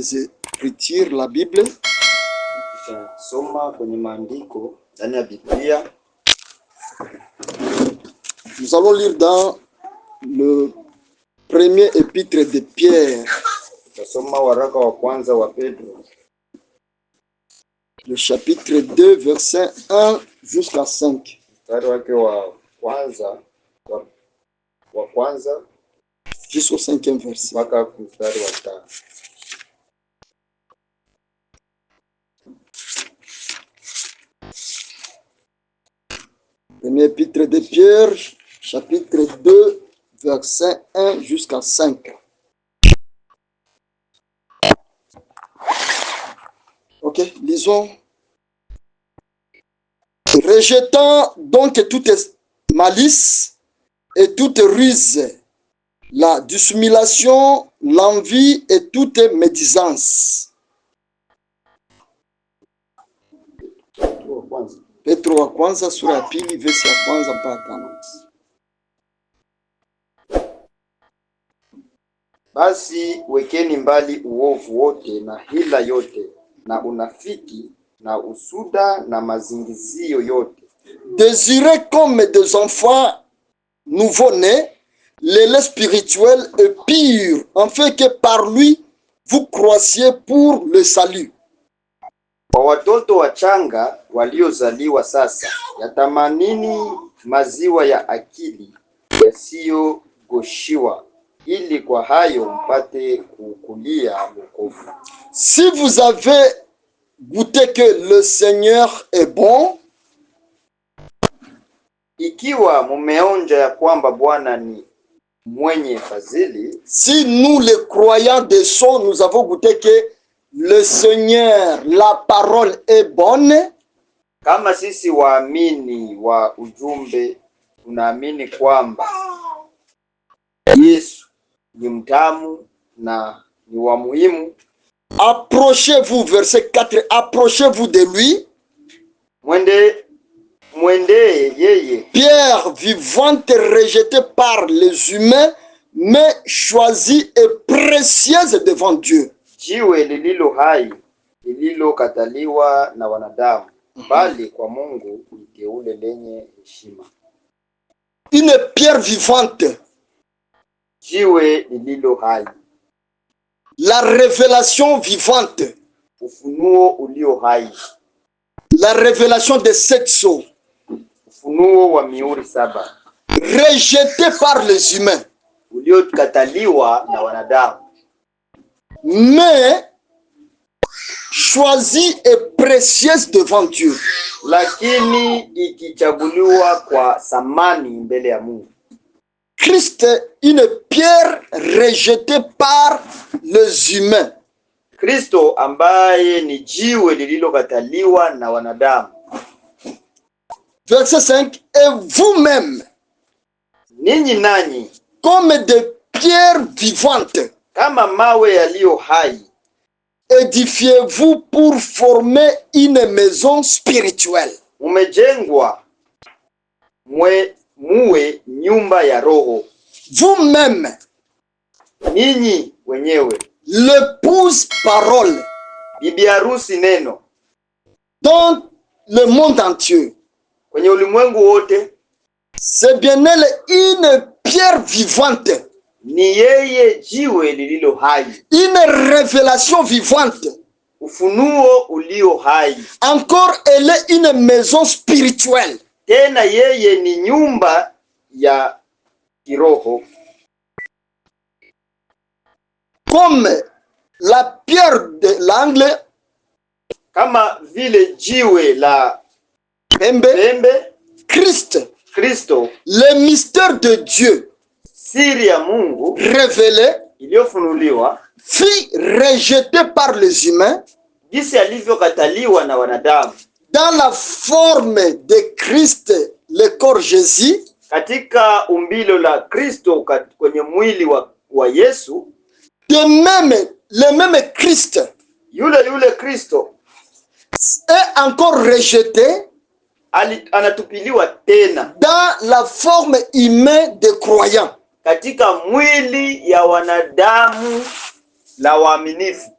les Écritures, la Bible. Tutasoma kwenye maandiko ndani ya Biblia. Nous allons lire dans le premier épître de Pierre, Tutasoma waraka wa kwanza wa Petro le chapitre 2, verset 1 jusqu'à 5. Mstari wake wa kwanza wa kwanza Jusqu'au cinquième verset. Mpaka mstari wa tano. Premier épître de Pierre, chapitre 2, verset 1 jusqu'à 5. Ok, lisons. Rejetant donc toute malice et toute ruse, la dissimulation, l'envie et toute médisance. Wa kwanza. Petro wa kwanza sura ya pili verse ya kwanza mpaka tano. Basi wekeni mbali uovu wote na hila yote na unafiki na usuda na mazingizio yote. Désirez comme des enfants nouveau-nés le lait spirituel et pur, afin que par lui vous croissiez pour le salut. Kwa watoto wachanga waliozaliwa sasa, yatamanini maziwa ya akili yasiyogoshiwa, ili kwa hayo mpate kukulia wokovu. Si vous avez goûté que le Seigneur est bon, Ikiwa mumeonja ya kwamba Bwana ni mwenye fadhili, si nous les croyants de son, nous avons goûté que le Seigneur, la parole est bonne, kama sisi waamini wa ujumbe tunaamini kwamba Yesu ni mtamu na ni wa muhimu, approchez-vous, verset 4, approchez-vous de lui, mwende mwendee yeye, pierre vivante rejetée par les humains, mais choisie et précieuse devant Dieu. Jiwe lililo hai lililokataliwa na wanadamu, bali kwa Mungu ni teule lenye heshima. Une pierre vivante, Jiwe lililo hai, la révélation vivante, ufunuo ulio hai, la révélation des sept sceaux, ufunuo wa mihuri saba, rejetée par les humains, uliokataliwa na wanadamu, mais choisie et précieuse devant Dieu. Lakini ikichaguliwa kwa thamani mbele ya Mungu. Christ, une pierre rejetée par les humains, Kristo ambaye ni jiwe lililokataliwa na wanadamu. Verset 5, et vous-même, Ninyi nanyi comme des pierres vivantes, kama mawe yaliyo hai, édifiez-vous pour former une maison spirituelle. Mumejengwa mwe muwe nyumba ya roho. Vous-même, Ninyi wenyewe, l'épouse parole, bibi harusi neno, dans le monde entier. Kwenye ulimwengu wote. C'est bien elle une pierre vivante, Ni yeye jiwe lililo hai, une révélation vivante. Ufunuo ulio hai. Encore, elle est une maison spirituelle. Tena yeye ni nyumba ya kiroho, Comme la pierre de l'angle, kama vile jiwe la pembe, pembe, Christ, Kristo, le mystère de Dieu siri ya Mungu révélé, iliyofunuliwa, fut rejeté par les humains jinsi alivyokataliwa na wanadamu, dans la forme de Christ, le corps Jésus, katika umbilo la Kristo kwenye mwili wa Yesu, de même, le même Christ yule yule Kristo est encore rejeté anatupiliwa tena dans la forme humaine des croyants. Katika mwili ya wanadamu la waaminifu.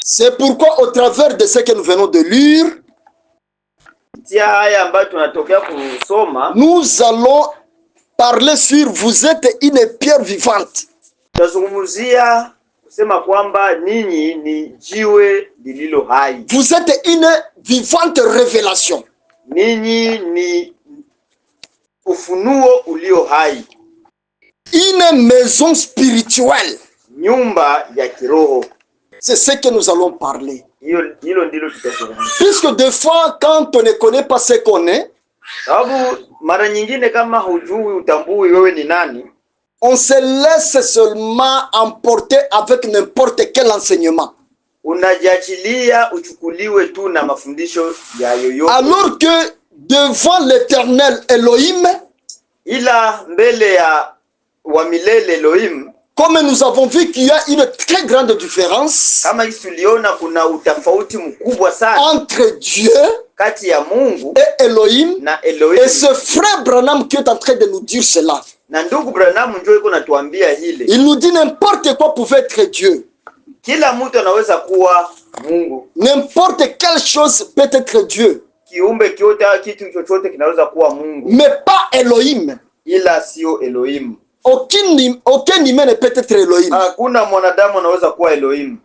C'est pourquoi, au travers de ce que nous venons de lire, Kupitia haya ambayo tunatokea kusoma, nous allons parler sur vous êtes une pierre vivante. Tutazungumzia kusema kwamba ninyi ni jiwe lililo hai, Vous êtes une vivante révélation. Ninyi ni ufunuo ulio hai, Une maison spirituelle. Nyumba ya kiroho. C'est ce que nous allons parler. Hiyo hilo ndilo tutazungumzia, Puisque des fois, quand on ne connaît pas ce qu'on est, sababu mara nyingine kama hujui utambui wewe ni nani, on se laisse seulement emporter avec n'importe quel enseignement. Unajiachilia uchukuliwe tu na mafundisho ya yoyote, Alors que devant l'Éternel Elohim, ila mbele ya wa milele Elohim, comme nous avons vu qu'il y a une très grande différence kama jinsi tuliona kuna utofauti mkubwa sana entre Dieu kati ya Mungu et Elohim, na Elohim. Et ce frère Branham qui est en train de nous dire cela, Na ndugu Branham ndio iko natuambia hile, il nous dit n'importe quoi pouvait être Dieu. Kila mtu anaweza kuwa Mungu, N'importe quelle chose peut être Dieu, kiumbe kyote au kitu chochote kinaweza kuwa Mungu, mais pas Elohim. Ila sio Elohim. Aucun humain ne peut être Elohim. Hakuna mwanadamu anaweza kuwa Elohim,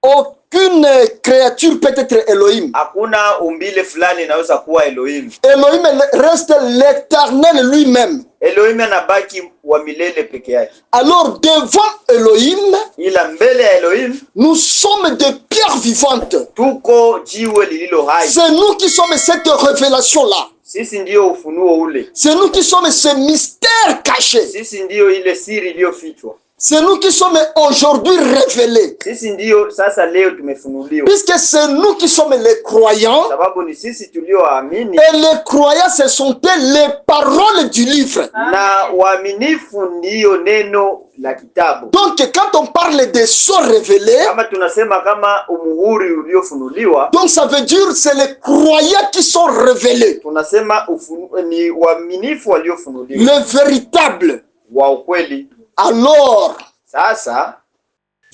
Aucune créature peut être Elohim. Hakuna umbile fulani inaweza kuwa Elohim. Elohim reste l'Éternel lui-même. Elohim anabaki wa milele peke yake, Alors devant Elohim, ila mbele ya Elohim nous sommes des pierres vivantes. Tuko jiwe lililo hai. C'est nous qui sommes cette révélation-là. Sisi ndiyo ufunuo ule, C'est nous qui sommes ce mystère caché. Sisi ndiyo ile siri iliyofichwa, C'est nous qui sommes aujourd'hui révélés. Sisi ndiyo sasa leo tumefunuliwa, Puisque c'est nous qui sommes les croyants. Sababu ni sisi tulioamini, Et les croyants, ce sont eux les paroles du livre. Na waaminifu ndiyo neno la kitabu. Donc, quand on parle des sceaux révélés, Kama tunasema kama umuhuri uliofunuliwa, donc ça veut dire c'est les croyants qui sont révélés. Tunasema ni waaminifu waliofunuliwa Le véritable. Wa ukweli. Alors, Sasa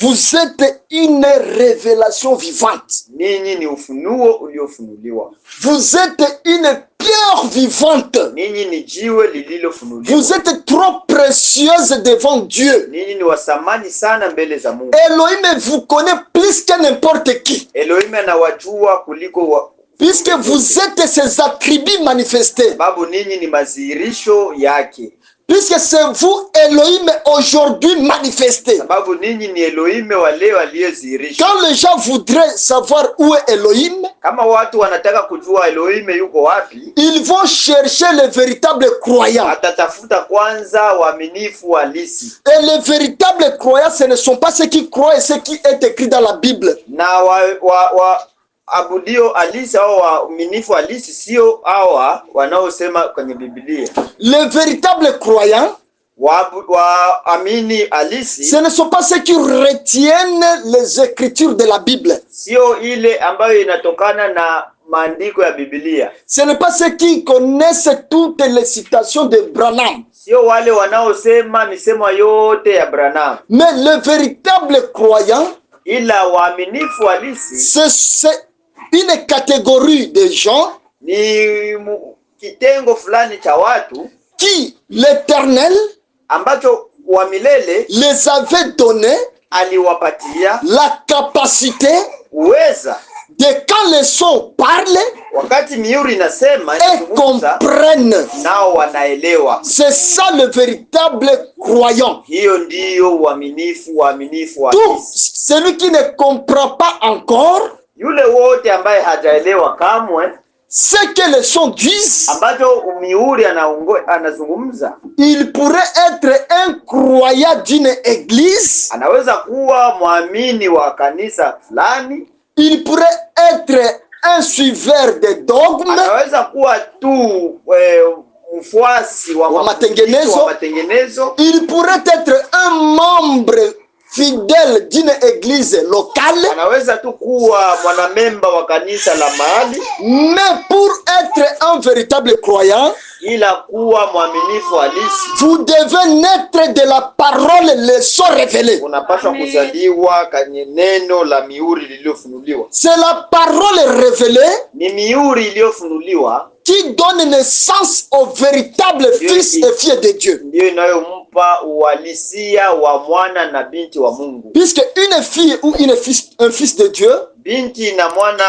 vous êtes une révélation vivante. Ninyi ni ufunuo uliofunuliwa, Vous êtes une pierre vivante. Ninyi ni jiwe lililofunuliwa, Vous êtes trop précieuse devant Dieu. Ninyi ni wa thamani sana mbele za Mungu. Elohim vous connaît plus que n'importe qui. Elohim anawajua kuliko wa, Puisque vous êtes ses attributs manifestés. Sababu ninyi ni madhihirisho yake, Puisque c'est vous, Elohim, aujourd'hui manifesté. Sababu ninyi ni Elohim wa leo aliyedhihirishwa. Quand les gens voudraient savoir où est Elohim, Kama watu wanataka kujua Elohim yuko wapi, ils vont chercher les véritables croyants. Atatafuta kwanza waaminifu halisi, Et les véritables croyants, ce ne sont pas ceux qui croient et ce qui est écrit dans la Bible. Na wa, wa, wa abudio halisi au waaminifu halisi sio hawa wanaosema kwenye Biblia. Les véritables croyants, Waamini halisi ce ne sont pas ceux qui retiennent les écritures de la Bible. Sio ile ambayo inatokana na maandiko ya Biblia, Ce n'est pas ceux qui connaissent toutes les citations de Branham. Sio wale wanaosema misemo yote ya Branham, Mais le véritable croyant, ila waaminifu halisi c'est une catégorie de gens ni kitengo fulani cha watu qui l'Éternel ambacho wa milele les avait donné aliwapatia la capacité uweza de quand les sceaux parlent wakati mihuri inasema et inazungumza, comprennent. Nao wanaelewa. C'est ça le véritable croyant. Hiyo ndiyo uaminifu, waaminifu Tout halisi. celui qui ne comprend pas encore Yule wote ambaye hajaelewa kamwe ce que les sceaux disent, ambacho mihuri anazungumza, il pourrait être un croyant d'une église, anaweza kuwa mwamini wa kanisa fulani, il pourrait être un suiveur des dogmes, anaweza kuwa tu mfuasi wa Wa mafundisho, matengenezo. Wa matengenezo, il pourrait être un membre fidèle d'une église locale, Anaweza tu kuwa mwanamemba wa kanisa la mahali, mais pour être un véritable croyant, ila kuwa mwaminifu halisi vous devez naître de la parole, le sceau révélé. Unapaswa Amen. Kuzaliwa kwenye neno la mihuri lililofunuliwa. C'est la parole révélée Ni mihuri iliyofunuliwa qui donne naissance au véritable fils et fille de Dieu. Ndiyo inayompa uhalisia wa mwana na binti wa Mungu. Puisque une fille ou un fils de Dieu, Binti na mwana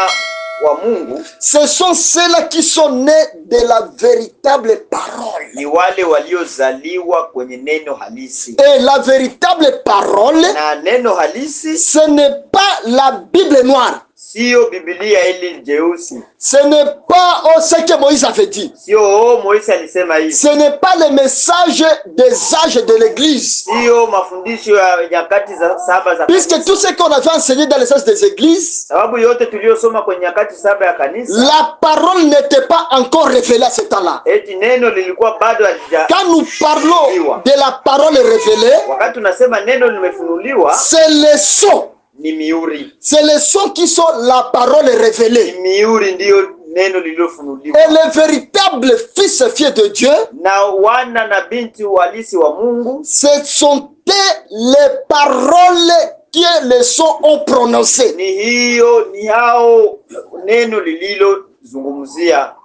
wa Mungu ce sont ceux-là qui sont nés de la véritable parole. Ni wale waliozaliwa kwenye neno halisi, Et la véritable parole, na neno halisi ce n'est pas la Bible noire. Siyo Biblia ili jeusi, Ce n'est pas, oh, ce que Moïse avait dit. Sio oh, Moise alisema hivi, Ce n'est pas le message des âges de l'Église. Siyo mafundisho ya nyakati za saba za Puisque kanisa. Tout ce qu'on avait enseigné dans les âges des églises, Sababu yote tuliyosoma kwenye nyakati saba ya kanisa, la parole n'était pas encore révélée à ce temps-là. Eti neno lilikuwa bado halija. Quand nous parlons de la parole révélée, Wakati tunasema neno limefunuliwa, c'est les sceaux. Ni mihuri, C'est les sceaux qui sont la parole révélée. Ni mihuri ndiyo neno lililofunuliwa. Et les véritables fils et filles de Dieu, Na wana na binti halisi wa Mungu ce sont eux les paroles que les sceaux ont prononcées ni hiyo ni hao neno lililozungumzia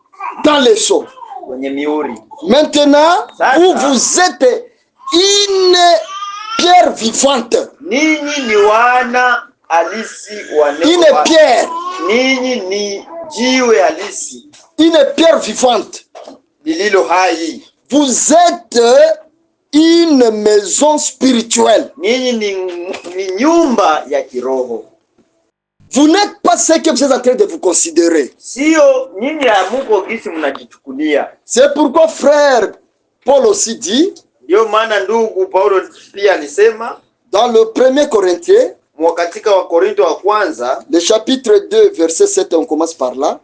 dans les sceaux. Kwenye mihuri. Maintenant, Ça, vous, ça. Vous êtes une pierre vivante. Ninyi ni wana halisi wa neno. Une pierre. Ninyi ni jiwe halisi Une pierre vivante. Lililo hai. Vous êtes une maison spirituelle. Ninyi ni nyumba ya kiroho. Vous n'êtes pas ce que vous êtes en train de vous considérer. Sio nyinyi hamuko gisi mnajichukulia. C'est pourquoi frère Paul aussi dit Ndiyo maana ndugu Paulo pia alisema dans le 1er Corinthiens, mwa katika Wakorinto wa kwanza le chapitre 2, verset 7, on commence par là.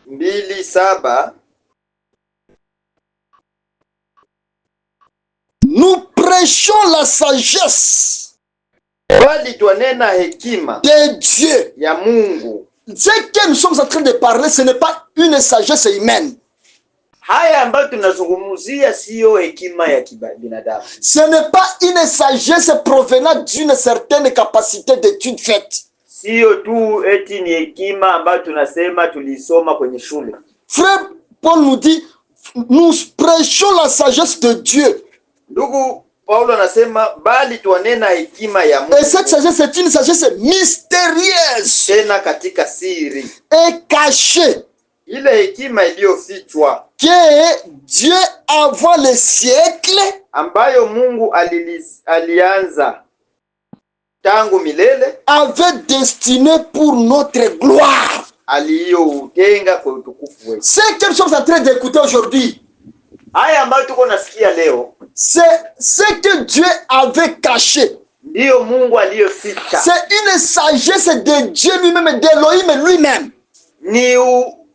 2:7 Nous prêchons la sagesse bali twanena hekima de Dieu. Ya Mungu. Ce que nous sommes en train de parler, ce n'est pas une sagesse humaine. Haya ambayo tunazungumzia siyo hekima ya kibinadamu, Ce n'est pas une sagesse provenant d'une certaine capacité d'étude faite. Siyo tu eti ni hekima ambayo tunasema tuliisoma kwenye shule. Frère Paul nous dit, nous prêchons la sagesse de Dieu. Ndugu Paulo anasema bali twanena hekima ya Mungu Et cette sagesse, c'est une sagesse mystérieuse tena katika siri, et cachée ile hekima iliyofichwa que Dieu, avant les siècles, ambayo Mungu alianza tangu milele avait destiné pour notre gloire. Aliyoutenga kwa utukufu wetu. Ce que nous sommes en train d'écouter aujourd'hui, Haya ambayo tuko nasikia leo c'est ce que Dieu avait caché. Ndiyo Mungu aliyoficha, C'est une sagesse de Dieu lui-même, d'Elohim lui-même. Ni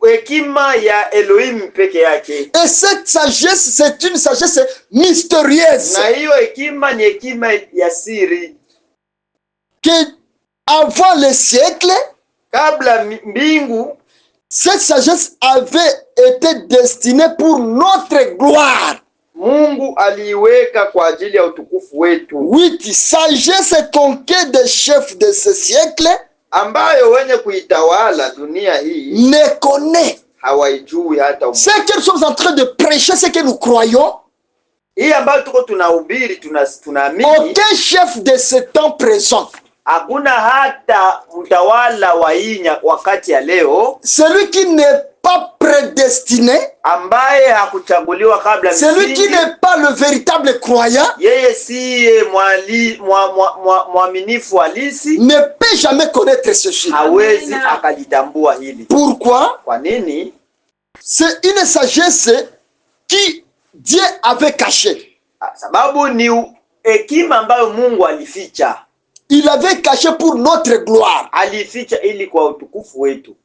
hekima ya Elohim peke yake, Et cette sagesse, c'est une sagesse mystérieuse na hiyo hekima ni hekima ya siri. Que avant les siècles, Kabla mbingu, cette sagesse avait été destinée pour notre gloire. Mungu aliiweka kwa ajili ya utukufu wetu, Oui, sagesse qu'aucun des chefs de ce siècle ambayo wenye kuitawala dunia hii ne connaît. Hawaijui hata umoja. Ce que nous sommes en train de prêcher, ce que nous croyons, Hii ambayo tuko tunahubiri tunaamini, aucun chef de ce temps présent, hakuna hata mtawala wa hii wakati ya leo celui qui n'est pas prédestiné, ambaye hakuchaguliwa kabla celui qui misingi, n'est pas le véritable croyant, yeye siye mwaminifu halisi, ne peut jamais connaître ceci. Hawezi Amina. Akalitambua hili. Pourquoi? Kwa nini? C'est une sagesse qui Dieu avait cachée. Ah, sababu ni hekima ambayo Mungu alificha, Il avait caché pour notre gloire. Alificha ili kwa utukufu wetu.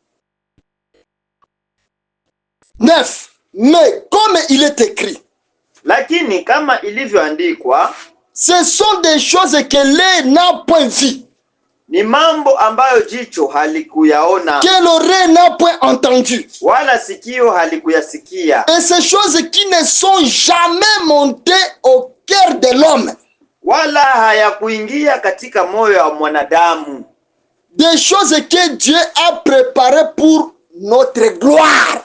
9. Mais comme il est écrit, Lakini kama ilivyoandikwa, Ce sont des choses que l'œil n'a point vues, Ni mambo ambayo jicho halikuyaona que l'oreille n'a point entendu. Wala sikio halikuyasikia, Et ces choses qui ne sont jamais montées au cœur de l'homme. Wala hayakuingia katika moyo wa mwanadamu, Des choses que Dieu a préparées pour notre gloire.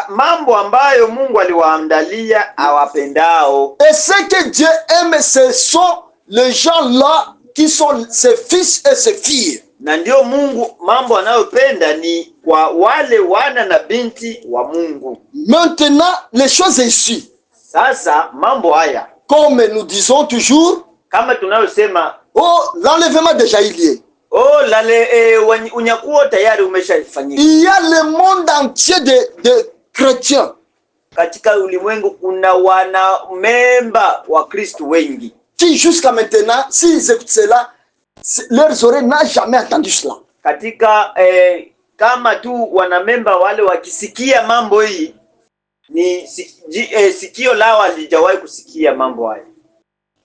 Mambo ambayo Mungu aliwaandalia awapendao. Et ce que Dieu aime, ce sont les gens là qui sont ses fils et ses filles. Na ndiyo Mungu mambo anayopenda ni kwa wale wana na binti wa Mungu. Maintenant, les choses ici, Sasa mambo haya comme nous disons toujours, kama tunayosema oh, l'enlèvement déjà il y est. oh, lale, unyakuo tayari umeshafanyika. Il y a le monde entier de chrétiens Katika ulimwengu kuna wanamemba wa Kristo wengi qui jusqu'à maintenant, s'ils écoutent cela, leurs oreilles n'ont jamais entendu cela. Katika kama tu wanamemba wale wakisikia mambo hii ni sikio lao halijawahi kusikia mambo haya.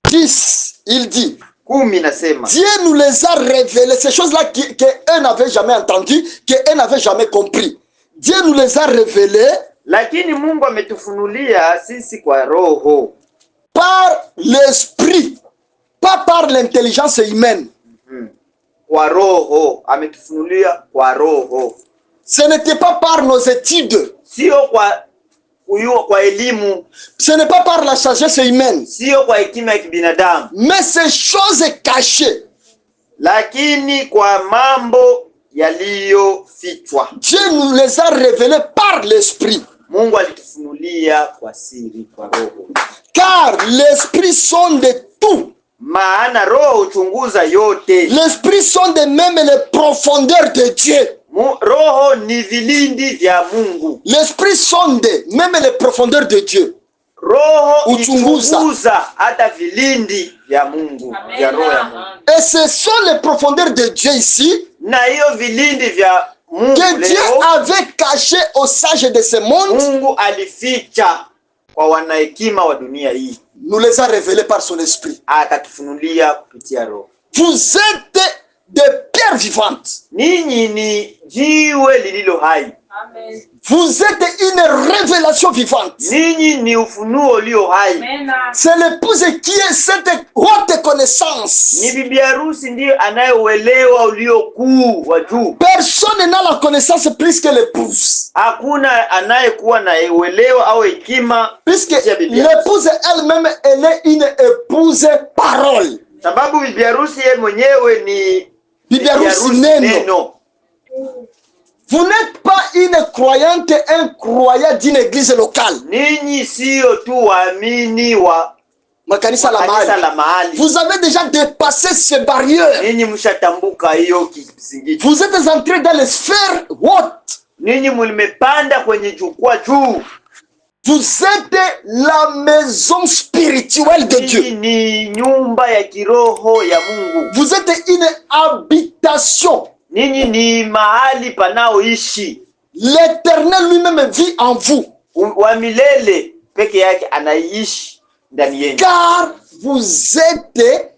10, il dit, 10 nasema Dieu nous les a révélées, ces choses-là qu'eux n'avaient jamais entendues, qu'eux n'avaient jamais compris. Dieu nous les a révélées lakini Mungu ametufunulia sisi kwa Roho par l'Esprit, pas par l'intelligence humaine. Kwa Roho ametufunulia kwa Roho, Ce n'était pas par nos études, sio kwa kuyua, kwa elimu, ce n'est pas par la sagesse humaine, sio kwa hekima ya kibinadamu, mais ces choses cachées. Lakini kwa mambo yaliyofichwa. Dieu nous les a révélées par l'Esprit. Mungu alitufunulia kwa siri, kwa Roho, Car l'Esprit sonde tout. Maana Roho huchunguza yote. L'Esprit sonde même les profondeurs de Dieu. Roho ni vilindi vya Mungu. L'Esprit sonde même les profondeurs de Dieu. Roho Uchunguza. Ichunguza hata vilindi vya Mungu, vya roho ya Mungu. Et ce sont les profondeurs de Dieu ici Na hiyo vilindi vya Mungu que Dieu leo, avait caché aux sages de ce monde, Mungu alificha kwa wanahekima wa dunia hii, nous les a révélés par son Esprit. Akatufunulia kupitia Roho. Vous êtes des pierres vivantes. Ninyi ni jiwe lililo hai, Amen. Vous êtes une révélation vivante. Ninyi ni ufunuo ulio hai. Amen. C'est l'épouse qui est cette haute connaissance. Ni bibi harusi ndiyo anayeuelewa ulio kuu wa juu. Personne n'a la connaissance plus que l'épouse. Hakuna anayekuwa na uelewa au hekima Puisque kupitia bibi harusi. L'épouse elle-même, elle est une épouse parole. Sababu bibi harusi yeye mwenyewe ni Bibi harusi neno. Vous n'êtes pas une croyante, un croyant d'une église locale. Ninyi sio tu waamini wa Makanisa la kanisa mahali. La mahali. Vous avez déjà dépassé ces barrières. Ninyi mshatambuka hiyo kizingiti. Vous êtes entré dans les sphères hautes. Ninyi mlimepanda kwenye jukwaa juu. Vous êtes la maison spirituelle de Ninyi Dieu. Ni nyumba ya kiroho ya Mungu. Vous êtes une habitation. Ninyi ni mahali panaoishi. L'Éternel lui-même vit en vous. Wa milele peke yake anaishi ndani yenu, Car vous êtes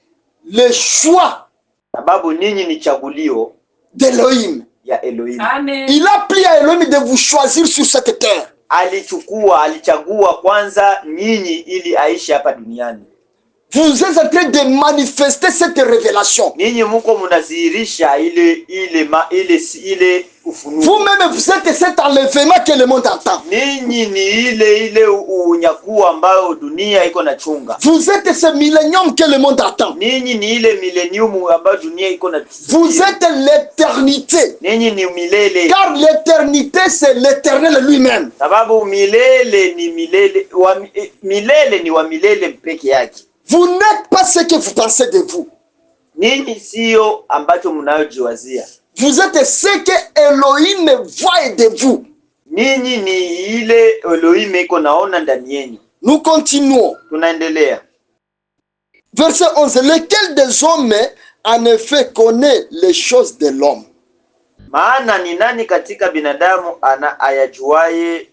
le choix sababu ninyi ni chagulio d'Elohim. Ya Elohim. Amen. Il a plu à Elohim de vous choisir sur cette terre. Alichukua, alichagua kwanza nyinyi ili aishi hapa duniani. Vous êtes en train de manifester cette révélation. Ninyi muko mnadhihirisha ile ile ma, ile ile ufunuo. Vous-même, vous êtes cet enlèvement que le monde entend. Ninyi ni ile ile unyakuo ambayo dunia iko na chunga. Vous êtes ce millénium que le monde attend. Ninyi ni ile millennium ambayo dunia iko na Vous êtes l'éternité. Ninyi ni milele. Car l'éternité, c'est l'Éternel lui-même. Sababu milele ni milele wa, milele ni wa milele peke yake. Vous n'êtes pas ce que vous pensez de vous. Ninyi sio ambacho mnayojiwazia. Vous êtes ce que Elohim voit de vous. Ninyi ni ile Elohim iko naona ndani yenu. Nous continuons. Tunaendelea. Verset 11. Lequel des hommes, en effet, connaît les choses de l'homme? Maana ni nani katika binadamu ana ayajuaye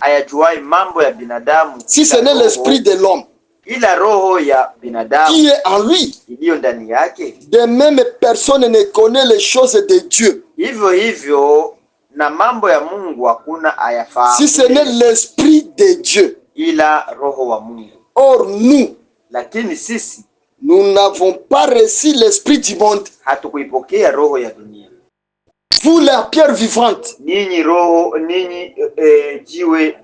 ayajuaye mambo ya binadamu Si ce ila n'est roho, l'esprit de l'homme. Ila roho ya binadamu qui est en lui. Iliyo ndani yake. De même, personne ne connaît les choses de Dieu, Hivyo hivyo na mambo ya Mungu hakuna ayafahamu si ce n'est l'Esprit de Dieu. Ila roho wa Mungu. Or, nous, Lakini sisi nous n'avons pas reçu l'esprit du monde. Hatukuipokea roho ya dunia. Vous, la pierre vivante, Ninyi roho, ninyi jiwe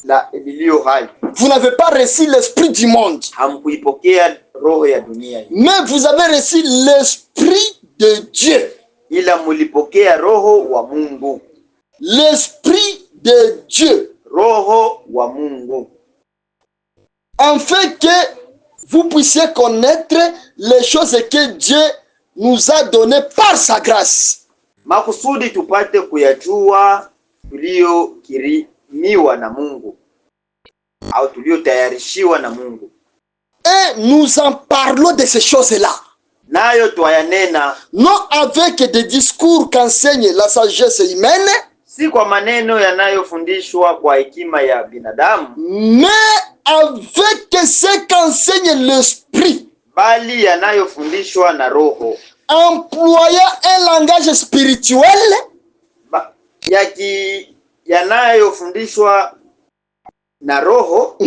la lilio hai, vous n'avez pas reçu l'esprit du monde, hamkuipokea roho ya dunia hii, mais vous avez reçu l'Esprit de Dieu. Ila mulipokea roho wa Mungu, L'Esprit de Dieu. Roho wa Mungu, Afin que vous puissiez connaître les choses que Dieu nous a données par sa grâce. Makusudi tupate kuyajua tuliyokirimiwa na Mungu au tuliyotayarishiwa na Mungu, Et nous en parlons de ces choses-là. Nayo twayanena, Non avec des discours qu'enseigne la sagesse humaine, si kwa maneno yanayofundishwa kwa hekima ya binadamu, mais avec ce qu'enseigne l'Esprit, bali yanayofundishwa na Roho, employant un langage spirituel yanayofundishwa na Roho,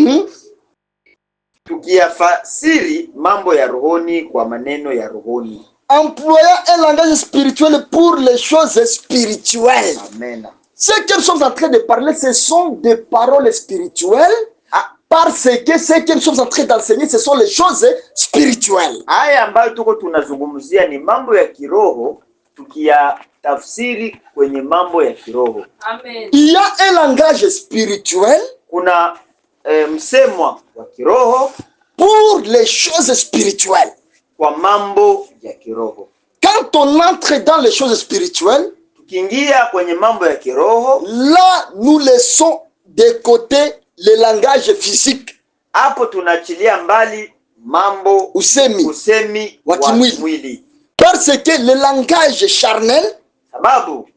tukiyafasiri mambo ya rohoni kwa maneno ya rohoni. Employant un langage spirituel pour les choses spirituelles. Amen. Ce que nous sommes en train de parler, ce sont des paroles spirituelles, Ah, parce que ce que nous sommes en train d'enseigner, ce sont les choses spirituelles. Haya ambayo tuko tunazungumzia ni mambo ya kiroho tukiyatafsiri kwenye mambo ya kiroho. Amen. Il y a un langage spirituel Kuna msemwa wa kiroho pour les choses spirituelles. Kwa mambo ya kiroho. Quand on entre dans les choses spirituelles, Tukiingia kwenye mambo ya kiroho, là, nous laissons de côté le langage physique, hapo tunaachilia mbali mambo usemi, usemi wa wa kimwili. Kimwili, Parce que le langage charnel sababu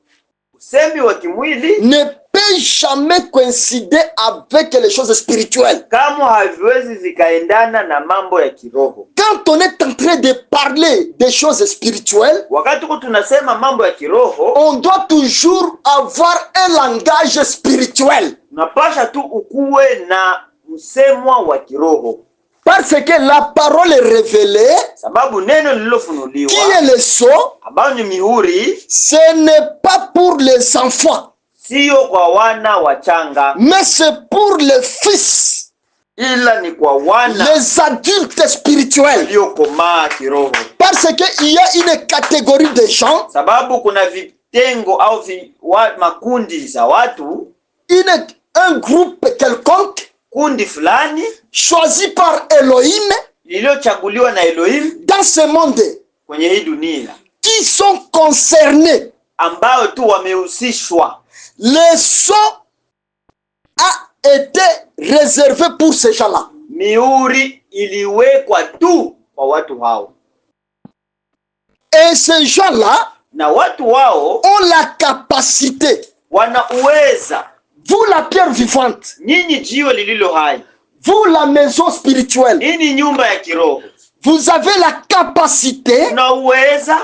usemi wa kimwili ne peut jamais coïncider avec les choses spirituelles. Kama haviwezi vikaendana na mambo ya kiroho. Quand on est en train de parler des choses spirituelles, Wakati tuko tunasema mambo ya kiroho, on doit toujours avoir un langage spirituel. Unapasha tu ukuwe na msemwa wa kiroho, Parce que la parole révélée, sababu neno lililofunuliwa qui est le sceau, ambayo ni mihuri, ce n'est pas pour les enfants, siyo kwa wana wachanga, mais c'est pour les fils, ila ni kwa wana les adultes spirituels. Waliokomaa kiroho, Parce qu'il y a une catégorie de gens, sababu kuna vitengo au makundi za watu, un groupe quelconque, kundi fulani choisi par Elohim lililochaguliwa na Elohim dans ce monde, kwenye hii dunia, qui sont concernés. Ambayo tu wamehusishwa. Le sceau a été réservé pour ces gens-là. Mihuri iliwekwa tu kwa watu hao, Et ces gens-là na watu wao ont la capacité. Wana uweza. Vous, la pierre vivante, Nyinyi jiwe lililo hai, vous, la maison spirituelle, nyinyi nyumba ya kiroho, vous avez la capacité, mna uweza.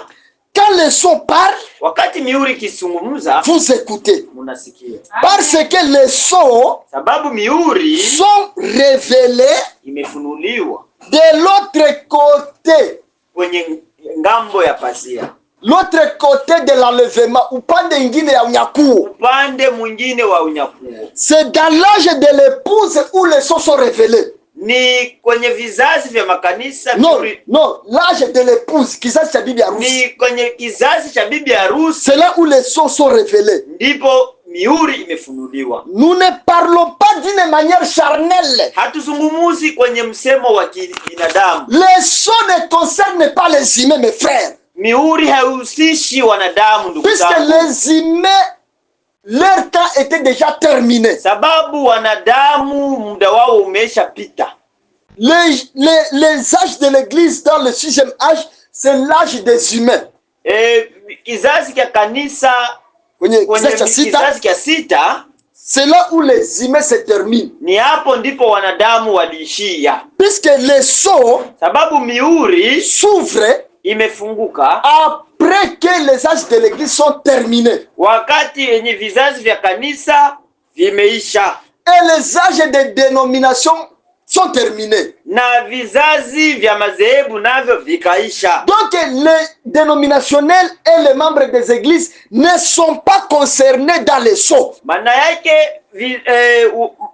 Quand le sceau parle, Wakati mihuri ikizungumza, vous écoutez. munasikia, Parce que les sceaux sababu mihuri sont révélés imefunuliwa de l'autre côté. Kwenye ngambo ya pazia, L'autre côté de l'enlèvement, upande ingine ya unyakuo. Upande mwingine wa unyakuo. C'est dans l'âge de l'épouse où les sceaux sont révélés. Ni kwenye vizazi vya makanisa Non, mihuri, non, l'âge de l'épouse, kizazi cha bibi harusi. Ni kwenye kizazi cha bibi harusi C'est là où les sceaux sont révélés. Ndipo mihuri imefunuliwa. Nous ne parlons pas d'une manière charnelle. Hatuzungumuzi kwenye msemo wa kibinadamu. Les sceaux ne concernent pas les humains, mes frères. Mihuri haihusishi wanadamu, ndugu Puisque zangu, les humains, leur temps était déjà terminé. Sababu wanadamu muda wao umeshapita. Les âges de l'église dans le sixième âge, c'est l'âge des humains. Kizazi cha kanisa Kwenye kwenye kizazi cha sita, kizazi cha sita, C'est là où les humains se terminent. Ni hapo ndipo wanadamu waliishia, Puisque les sceaux sababu mihuri s'ouvrent imefunguka après que les âges de l'église sont terminés. Wakati yenye vizazi vya kanisa vimeisha Et les âges des dénominations sont terminés. Na vizazi vya madhehebu navyo vikaisha. Donc les dénominationnels et les membres des églises ne sont pas concernés dans les sceaux. Maana yake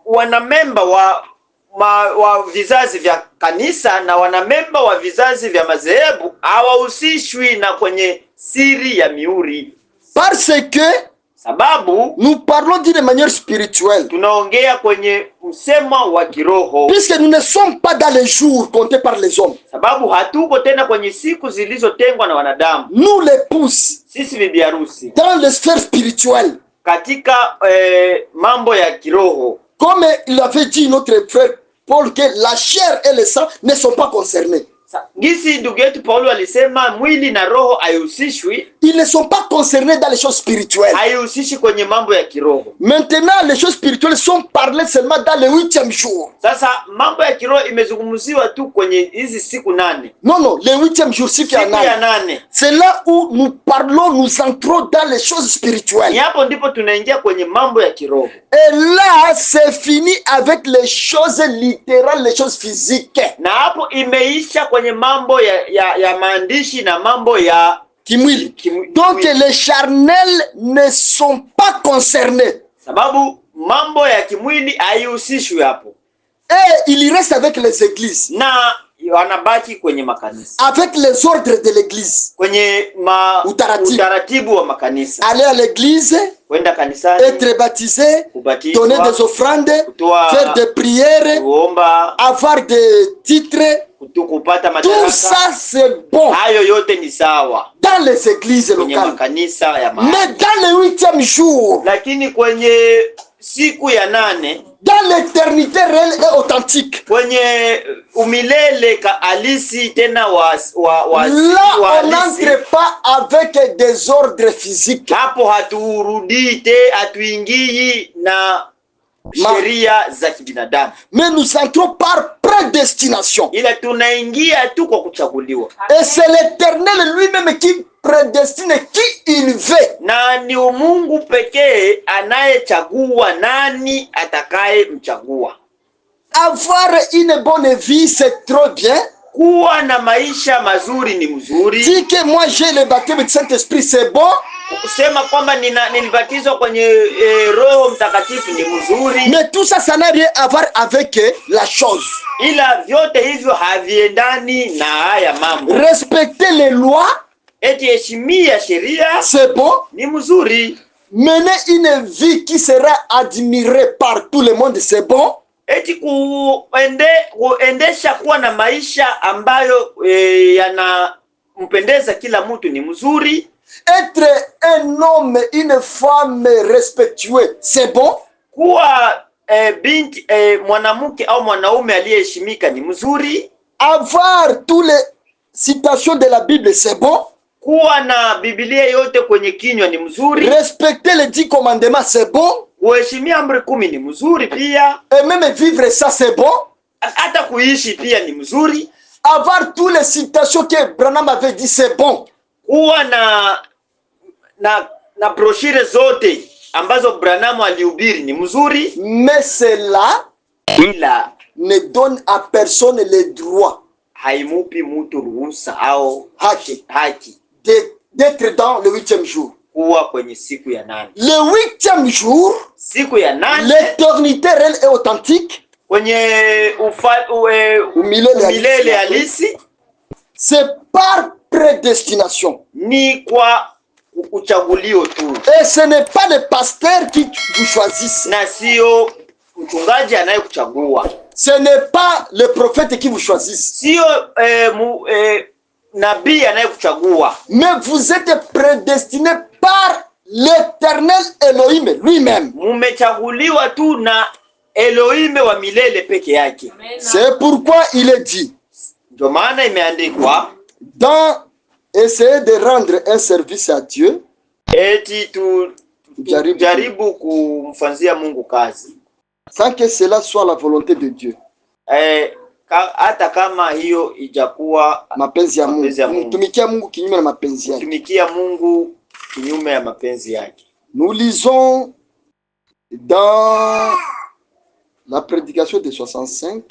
wanamemba wa vizazi vya kanisa na wanamemba wa vizazi vya madhehebu hawahusishwi na kwenye siri ya mihuri, Parce que sababu nous parlons d'une manière spirituelle. Tunaongea kwenye msemo wa kiroho, Puisque nous ne sommes pas dans les jours comptés par les hommes. Sababu hatuko tena kwenye siku zilizotengwa na wanadamu. Nous, l'épouse, Sisi bibi harusi dans les sphères spirituelles, katika mambo ya kiroho, comme il avait dit notre frère Paul, que la chair et le sang ne sont pas concernés. Gisi ndugu yetu Paulo alisema mwili na roho haihusishwi, Ils ne sont pas concernés dans les choses spirituelles. Haihusishi kwenye mambo ya kiroho. Maintenant, les choses spirituelles sont parlées seulement dans le huitième jour. Sasa mambo ya kiroho imezungumziwa tu kwenye hizi siku 8. Non, non, le huitième jour, siku ya Siku ya nane. 8. C'est là où nous parlons, nous entrons dans les choses Ni spirituelles. Hapo ndipo tunaingia kwenye mambo ya kiroho, Et là, c'est fini avec les choses littérales, les choses physiques. Na hapo imeisha kwenye mambo ya maandishi na mambo ya Kimwili. Donc, kimwili. Les charnels ne sont pas concernés. Sababu mambo ya kimwili haihusishwi hapo, Et il reste avec les églises, na wanabaki kwenye makanisa, avec les ordres de l'église. Kwenye Utaratibu. Utaratibu wa makanisa, Aller à l'église, kwenda kanisani, être baptisé, kubatizwa, donner des offrandes, kutoa, faire des prières, kuomba, avoir des titres. kupata Tout madaraka. ça, c'est bon Hayo yote ni sawa dans les églises kwenye locales. Makanisa ya mahali, Mais dans le huitième jour, lakini kwenye siku ya 8, dans l'éternité réelle et authentique, kwenye umilele ka halisi tena wa là, wa on halisi, n'entre pas avec des ordres physiques. Hapo haturudii te, hatuingii na sheria za kibinadamu, Mais nous entrons par prédestination. Ila tunaingia tu kwa kuchaguliwa, Et c'est l'Éternel lui-même qui prédestine qui il veut. Na ni Mungu pekee anayechagua nani atakayemchagua. Avoir une bonne vie, c'est trop bien. Kuwa na maisha mazuri ni mzuri. Dire que moi j'ai le baptême du Saint-Esprit, c'est bon. Kusema kwamba nilibatizwa kwenye Roho Mtakatifu ni mzuri, Mais tout ça, ça n'a rien à voir avec la chose. Ila vyote hivyo haviendani na haya mambo. Respecter les lois, Eti heshimia sheria c'est bon. Ni mzuri, Mener une vie qui sera admirée par tout le monde, c'est bon. Eti kuendesha kuwa na maisha ambayo yanampendeza kila mtu ni mzuri. Être un homme, une femme respectueux, c'est bon. Kuwa binti mwanamke au mwanaume aliyeheshimika ni mzuri. Avoir toutes les citations de la Bible, c'est bon. Kuwa na Biblia yote kwenye kinywa ni mzuri. Respecter les 10 commandements, c'est bon. Kuheshimia amri 10 ni mzuri pia. Et même vivre ça, c'est bon. Hata kuishi pia ni mzuri. Avoir toutes les citations que Branham avait dit, c'est bon. Kuwa na brochure zote ambazo Branham alihubiri ni mzuri, Mais cela ila ne donne à personne le droit, haimupi mtu ruhusa au haki, haki d'être dans le huitième jour. Kuwa kwenye siku ya 8. Le huitième jour, Siku ya 8 l'éternité réelle et authentique, kwenye umilele milele halisi, halisi c'est par prédestination. Ni kwa uchagulio tu, Et ce n'est pas le pasteur qui vous choisisse. Na sio mchungaji anayekuchagua, Ce n'est pas le prophète qui vous choisisse. Sio nabii anayekuchagua, Mais vous êtes prédestiné par l'Éternel Elohim lui-même. Mumechaguliwa tu na Elohim wa milele peke yake. C'est pourquoi il est dit Ndio maana imeandikwa dans essayer de rendre un service à Dieu, eti tu, Jaribu. Tujaribu kumfanzia Mungu kazi sans que cela soit la volonté de Dieu. Hata kama hiyo ijakuwa Mapenzi ya Mungu. Mapenzi ya Mungu. Kumtumikia Mungu kinyume na mapenzi yake. Kutumikia Mungu kinyume ya mapenzi yake. Nous lisons dans la prédication de 65,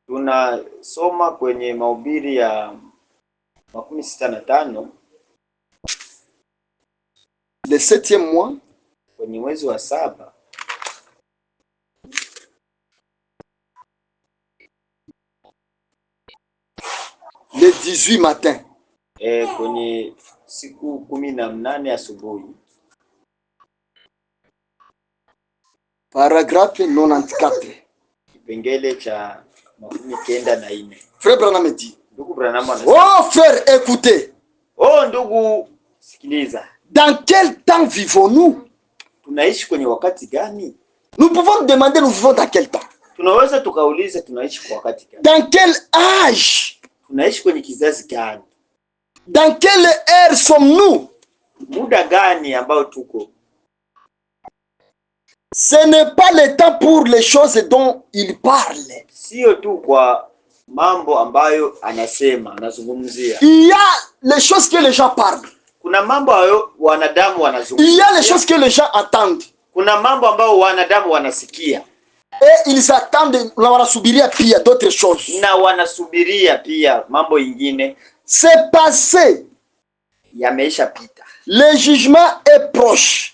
Tunasoma kwenye mahubiri ya 65, le septième mois, kwenye mwezi wa saba, le 18 matin. Kwenye siku 18 asubuhi. Paragraphe 94. Kipengele cha 94. Frère Branham dit, Ndugu Branham anasema, oh frère, écoutez, oh ndugu, sikiliza, dans quel temps vivons-nous? Tunaishi kwenye wakati gani? Nous pouvons nous demander, nous vivons dans quel temps? Tunaweza tukauliza tunaishi kwa wakati gani? Dans quel âge? Tunaishi kwenye kizazi gani? Dans quelle ère sommes-nous? Muda gani ambao tuko? Ce n'est pas le temps pour les choses dont il parle. Sio tu kwa mambo ambayo anasema, anazungumzia. Il y a les choses que les gens parlent. Kuna mambo ambayo wanadamu Il y a wanazungumzia. Les choses que les gens attendent. Kuna mambo ambayo wanadamu wanasikia. Et ils attendent, na wanasubiria pia d'autres choses. Na wanasubiria pia mambo ingine. C'est passé. Yameisha pita. Le jugement est proche.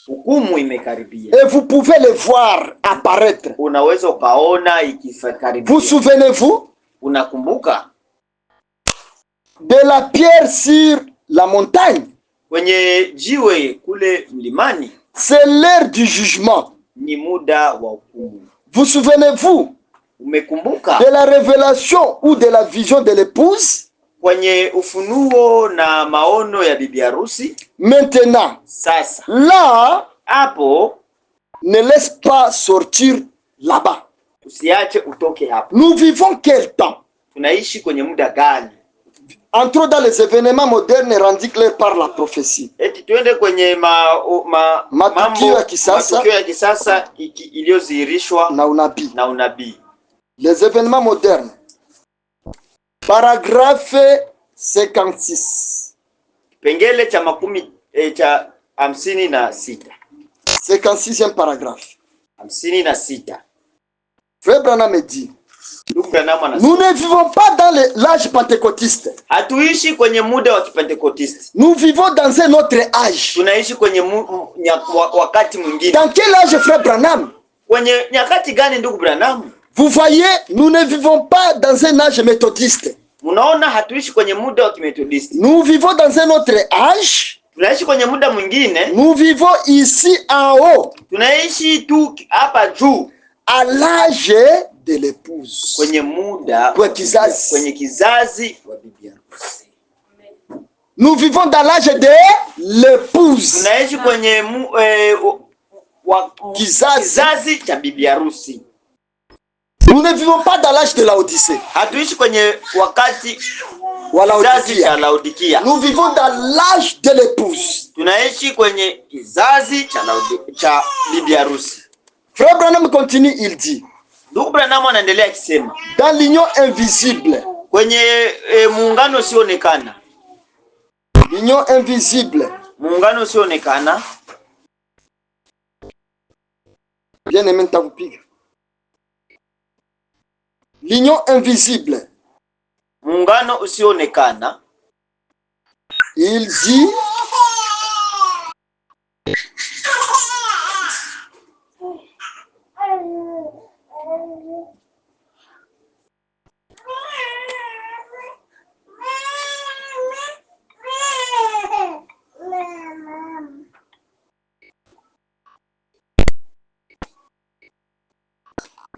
Hukumu imekaribia. Et vous pouvez le voir apparaître. Unaweza ukaona ikikaribia. Vous souvenez-vous Unakumbuka de la pierre sur la montagne? Kwenye jiwe kule mlimani? C'est l'heure du jugement. Ni muda wa hukumu. Vous souvenez-vous Umekumbuka de la révélation ou de la vision de l'épouse? Kwenye ufunuo na maono ya bibi harusi? Maintenant, Sasa là, hapo, ne laisse pas sortir là-bas. Usiache utoke hapo. Nous vivons quel temps? Tunaishi kwenye muda gani? Entrons dans les événements modernes rendus clairs par la prophétie. Eti tuende kwenye Matukio mambo ya kisasa. Matukio ya kisasa iliyodhihirishwa Na unabii. Na unabii. Les événements modernes. Paragraphe 56. Kipengele cha cha 56. 56e paragraphe. 56. Frère Branham dit, Ndugu Branham anasema, nous ne vivons pas dans l'âge pentecôtiste. Hatuishi kwenye muda wa Kipentekotisti. Nous vivons dans un autre âge. Tunaishi kwenye wakati mwingine. Dans quel âge, frère Branham? Kwenye nyakati gani, ndugu Branham? Vous voyez, nous ne vivons pas dans un âge méthodiste. Mnaona hatuishi kwenye muda wa Kimethodisti. Nous vivons dans un autre âge. Tunaishi kwenye muda mwingine. Nous vivons ici en haut, Tunaishi tu hapa juu, à l'âge de l'épouse. Kwenye muda Kwa kizazi. Kwenye kizazi wa bibi harusi. Nous vivons dans l'âge de l'épouse. Tunaishi kwenye Kizazi. Kizazi cha bibi harusi. Nous ne vivons pas dans l'âge de Laodicée. Hatuishi kwenye wakati Wa kizazi cha Laodikia. Laodikia. Nous vivons dans l'âge de l'épouse. Tunaishi kwenye kizazi cha bibi harusi. Frère Branham continue, il dit, Ndugu Branham anaendelea akisema, dans l'union invisible, kwenye muungano usioonekana, l'union invisible, muungano usioonekana, bien aimé nitakupiga. L'union invisible, muungano usioonekana, il dit,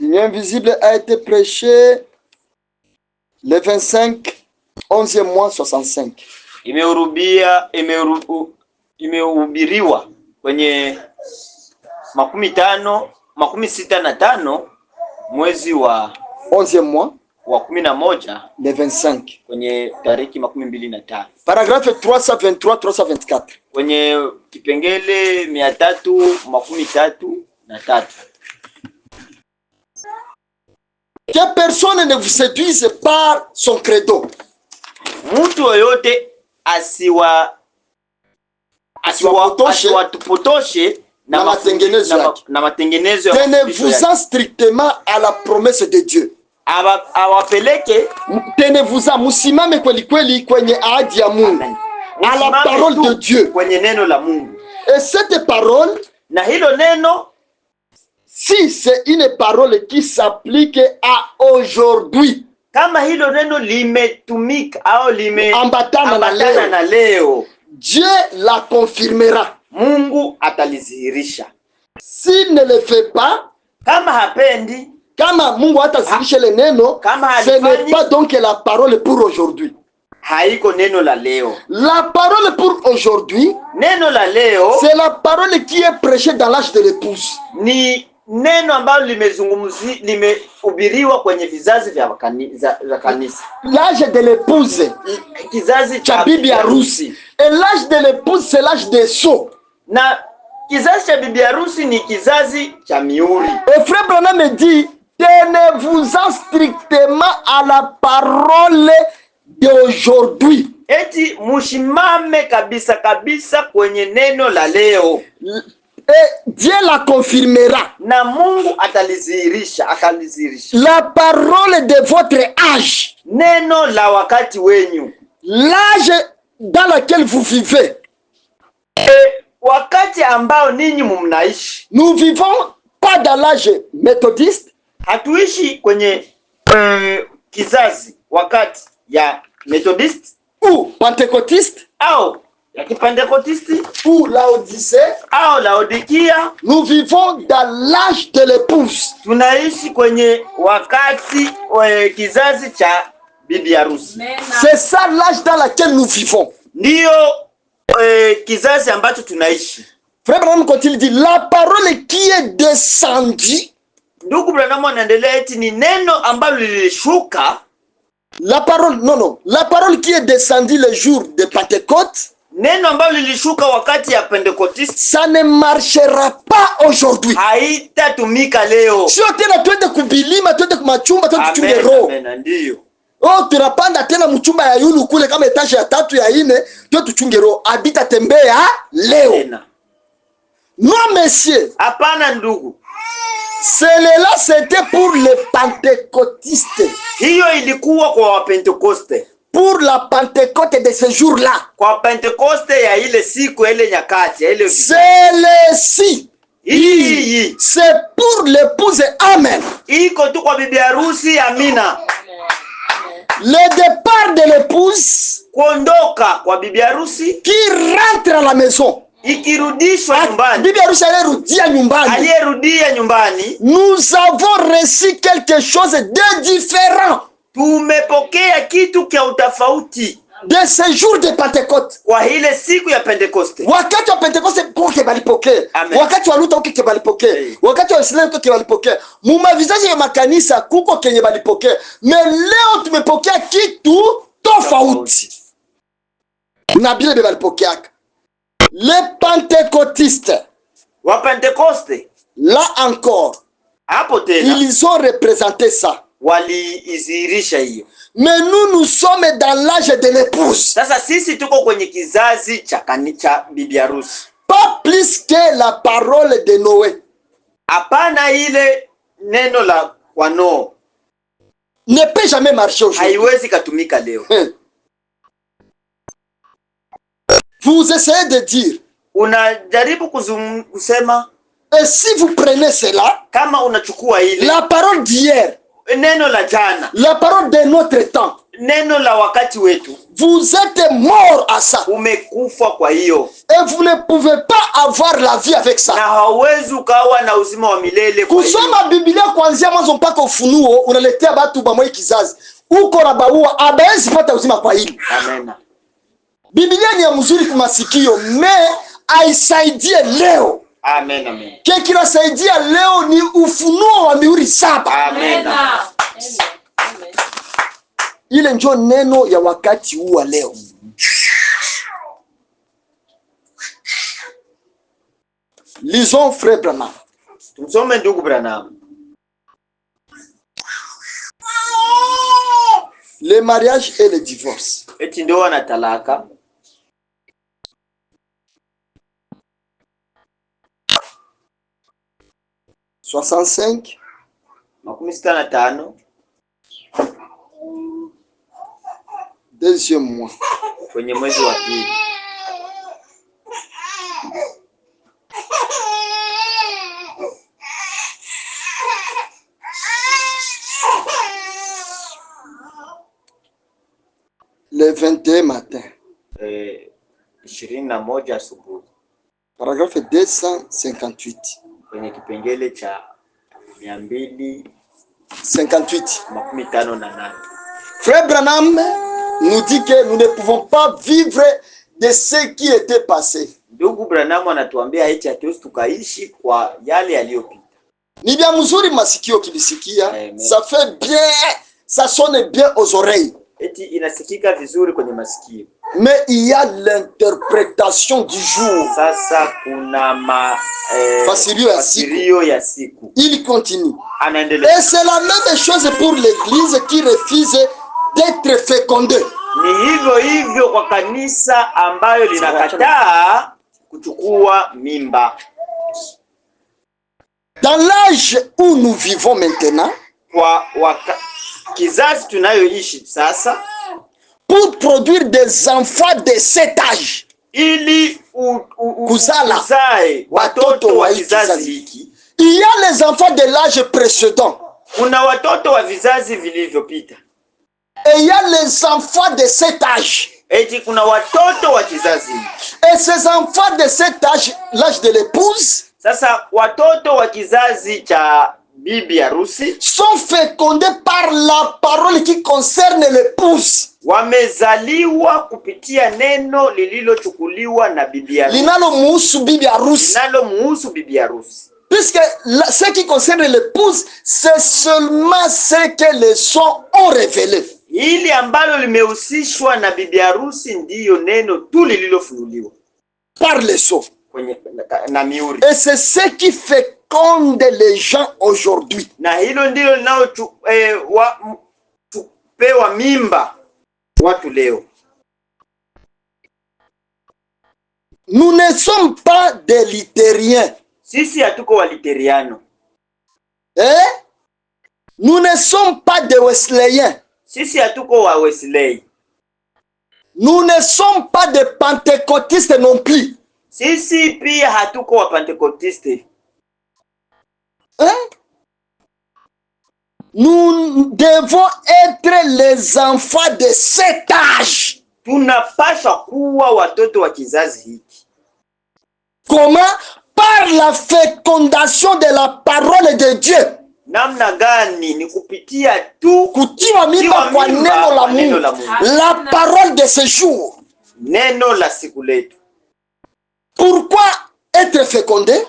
l'union invisible a été prêchée le 25, 11e mois 65. Imehubiriwa kwenye 65 mwezi wa 11e mois. wa 11 le 25. Kwenye tariki 25. Paragraphe 323, 324. Kwenye kipengele 333. Que personne ne vous séduise par son credo. Mtu yoyote Asiwapotoshe asiwatupotoshe na, na matengenezo yake. Na matengenezo ya mafundisho yake. Tenez-vous-en strictement à la promesse de Dieu. Awapeleke Tenez-vous-en, musimame kweli kweli kwenye ahadi ya Mungu. À la Msimame parole tu de Dieu. Kwenye neno la Mungu. Et cette parole, Na hilo neno, si c'est une parole qui s'applique à aujourd'hui, kama hilo neno limetumika au lime ambatana na ambatana leo, na leo, Dieu la confirmera. Mungu atalizihirisha. S'il ne le fait pas, Kama hapendi, kama Mungu hatazihirisha le neno, kama ce n'est halifanyi, pas donc la parole pour aujourd'hui. Haiko neno la leo. La parole pour aujourd'hui, Neno la leo c'est la parole qui est prêchée dans l'âge de l'épouse. Ni neno ambalo limezungumzi limehubiriwa kwenye vizazi vya kanisa, L'âge de l'épouse, kizazi cha bibi harusi. Et l'âge de l'épouse, c'est l'âge des sceaux. Na kizazi cha bibi harusi ni kizazi cha mihuri. Et frère Branham me dit, tenez-vous-en strictement à la parole d'aujourd'hui. Eti mushimame kabisa kabisa kwenye neno la leo, Et Dieu la confirmera. Na Mungu atalizihirisha, akalizihirisha. La parole de votre âge, Neno la wakati wenyu, l'âge dans lequel vous vivez. Wakati ambao ninyi mnaishi. Nous vivons pas dans l'âge méthodiste, Hatuishi kwenye kizazi wakati ya Methodist ou pentecôtiste au ya Kipentekotisti ou Laodicée. Au Laodikia. Nous vivons dans l'âge de l'épouse. Tunaishi kwenye wakati kizazi cha bibi harusi. C'est ça l'âge dans lequel nous vivons. Ndiyo kizazi ambacho tunaishi. Frère Branham continue, il dit, la parole qui est descendue, Ndugu Branham anaendelea eti ni neno ambalo lilishuka, la parole, non, non, la parole qui est descendue le jour de Pentecôte, neno ambalo lilishuka wakati ya Pentekotisti ça ne marchera pas aujourd'hui. Haitatumika leo. Sio tena twende kubilima, twende kumachumba, twende tuchunge Amen, roho. amen, ndiyo. Oh, tunapanda tena mchumba ya yulu kule kama étage ya tatu ya ine, twende tuchunge roho. Habitatembea leo. Tena. Non, monsieur. Hapana ndugu, Celui-là, c'était pour les pentecôtistes. Hiyo ilikuwa kwa Wapentekoste, Pour la Pentecôte de ce jour-là. Kwa Pentekoste ya ile siku ya ile nyakati ya ile Celle-ci, hii c'est pour l'épouse. Amen. Iko tu kwa bibi harusi. Amina. Le départ de l'épouse Kuondoka kwa bibi harusi qui rentre à la maison. Ikirudishwa nyumbani, Bibi harusi aliyerudia nyumbani. Aliyerudia nyumbani, Nous avons reçu quelque chose de différent tumepokea kitu cha utofauti de ce jour de Pentecôte. Kwa ile siku ya Pentekoste. Wakati wa Pentekoste kuko balipokea, Amen. wakati wa Luther kuko balipokea, Hey. wakati wa Islam kuko balipokea, muma vizazi ya makanisa kuko kenye balipokea, mais leo tumepokea kitu tofauti na bile bye balipokeaka. Les pentecôtistes, Wapentekoste là encore, hapo tena ils ont représenté ça. Waliizihirisha hiyo. Mais nous, nous sommes dans l'âge de l'épouse. Sasa sisi tuko kwenye kizazi cha bibi harusi, Pas plus que la parole de Noé hapana ile neno la kwa Noa ne peut jamais marcher aujourd'hui. Haiwezi katumika leo. Hein. Vous essayez de dire, Unajaribu kusema et si vous prenez cela, kama unachukua ile la parole d'hier, neno la jana, la parole de notre temps, neno la wakati wetu, vous êtes mort à ça. Umekufa kwa hiyo, Et vous ne pouvez pas avoir la vie avec ça. Na hauwezi ukawa na uzima wa milele kwa hiyo. Kusoma Biblia kuanzia mwanzo mpaka Ufunuo unaletea batu bamwe kizazi uko na baua abaezi pata uzima kwa hili. Amen. Biblia ni ya mzuri kwa masikio, mais aisaidie leo. Amen, amen. Ke kinasaidia leo ni ufunuo wa mihuri saba. Amen. Amen. Amen. Ile njo neno ya wakati huu wa leo. Lisons frère Branham. Tumsome ndugu Branham. Le mariage et le divorce. Eti ndoa na talaka. 65 65 deuxième mois. Kwenye mwezi wa pili. Le 21 matin. 21 asubuhi. Paragraphe 258. Kwenye kipengele cha mia mbili 58. makumi tano na nane. Frère Branham nous dit que nous ne pouvons pas vivre de ce qui était passé. Ndugu Branham anatuambia eti hatuwezi tukaishi kwa yale yaliyopita. Ni bien mzuri masikio kilisikia, Amen. ça fait bien, ça sonne bien aux oreilles. Eti inasikika vizuri kwenye masikio. Mais il y a l'interprétation du jour. Sasa kuna Fasirio ya siku. fasirio ya siku. Il continue. Anaendelea. Et c'est la même chose pour l'église qui refuse d'être fécondée. Ni hivyo hivyo kwa kanisa ambayo linakataa kuchukua mimba. Dans l'âge où nous vivons maintenant, Kwa kizazi tunayoishi sasa, pour produire des enfants de cet âge, ili Kuzala. uzae Watoto watoto wa wa hii kizazi kizazi. hiki. Il y a les enfants de l'âge précédent Kuna watoto wa vizazi vilivyopita, et il y a les enfants de cet âge. eti kuna watoto wa kizazi hiki. Et ces enfants de cet âge, l'âge de l'épouse, Sasa watoto wa kizazi cha bibi harusi sont fécondés par la parole qui concerne l'épouse. wamezaliwa kupitia neno lililochukuliwa na bibi harusi, Linalomuhusu bibi harusi. linalomuhusu bibi harusi. Puisque ce qui concerne l'épouse, c'est seulement ce que les sons ont révélé. Hili ambalo limehusishwa na bibi harusi ndiyo neno tu lililofunuliwa Par les sons. kwenye na mihuri, Et c'est ce qui féconde les gens aujourd'hui. na hilo ndilo linalopewa mimba watu leo. Nous ne sommes pas des luthériens. Sisi hatuko waliteriano, Hein? Nous ne sommes pas des Wesleyens. sisi hatuko wa Wesley, Nous ne sommes pas des pentecôtistes non plus. sisi pia hatuko wa Pentekotiste. Hein? Nous devons être les enfants de cet âge. Tunapaswa kuwa watoto wa kizazi hiki. Comment? Par la fécondation de la parole de Dieu. Namna gani? Ni kupitia tu Kutiwa mimba kwa mimba neno la kwa neno Mungu. la Mungu, La parole de ce jour. neno la siku letu. Pourquoi être fécondé?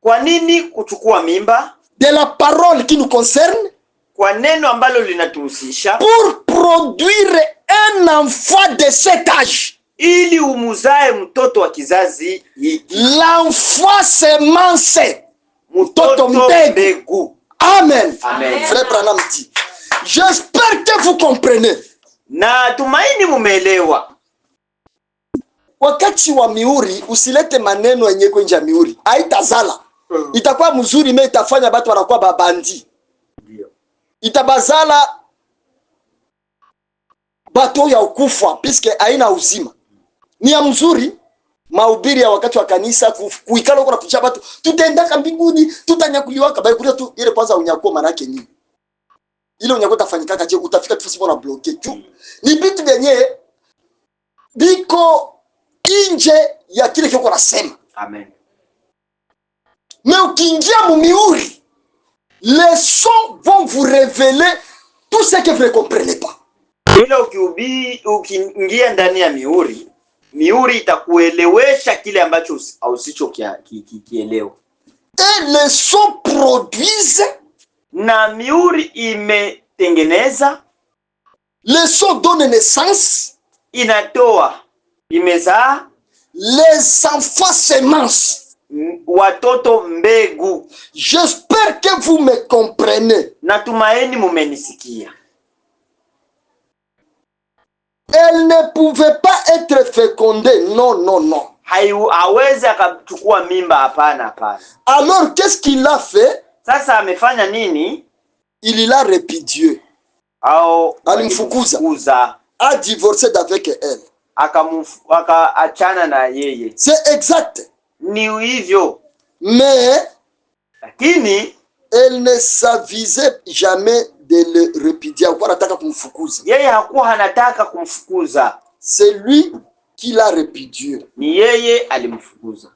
Kwa nini kuchukua mimba? De la parole qui nous concerne Kwa neno ambalo linatuhusisha, pour produire un enfant de cet âge. ili umuzae mtoto wa kizazi hiki, L'enfant semence. mtoto mbegu. mbegu. Amen. Amen. Frère Branham dit, j'espère que vous comprenez. Na tumaini mumeelewa. Wakati wa mihuri usilete maneno yenye iko nje ya mihuri, haitazala. Itakuwa mzuri me itafanya batu wanakuwa babandi, Ndio. itabazala bato ya ukufa puisque haina uzima. Ni ya mzuri mahubiri ya wakati wa kanisa kuikala huko na kucha batu tutaendaka mbinguni tutanyakuliwaka baikulia tu ile kwanza unyakuo manake nini? Ile unyakuo tafanyikaka je, utafika tu na bloquer tu. Ni vitu vyenye biko nje ya kile kiko nasema. Amen. Mais ukiingia mumiuri, les sons vont vous révéler tout ce que vous ne comprenez pas. Ila ukiingia ndani ya mihuri, mihuri itakuelewesha kile ambacho usichokielewa. Et les sons produisent Na mihuri imetengeneza Le sceau donne naissance, Inatoa, imezaa les enfants semences. Watoto mbegu. J'espère que vous me comprenez. Natumaini mumenisikia. Elle ne pouvait pas être fécondée. Non, non, non. Hawezi akachukua mimba. Hapana, hapana. Alors, qu'est-ce qu'il a fait? Sasa amefanya nini? Il l'a répudié, Au Alimfukuza. Alimfukuza. A divorcé d'avec elle. Akaachana na yeye. C'est exact. Ni hivyo, Mais lakini elle ne s'avisait jamais de le répudier. Hakuwa anataka kumfukuza. Yeye hakuwa anataka kumfukuza. C'est lui qui l'a répudié. Ni yeye alimfukuza.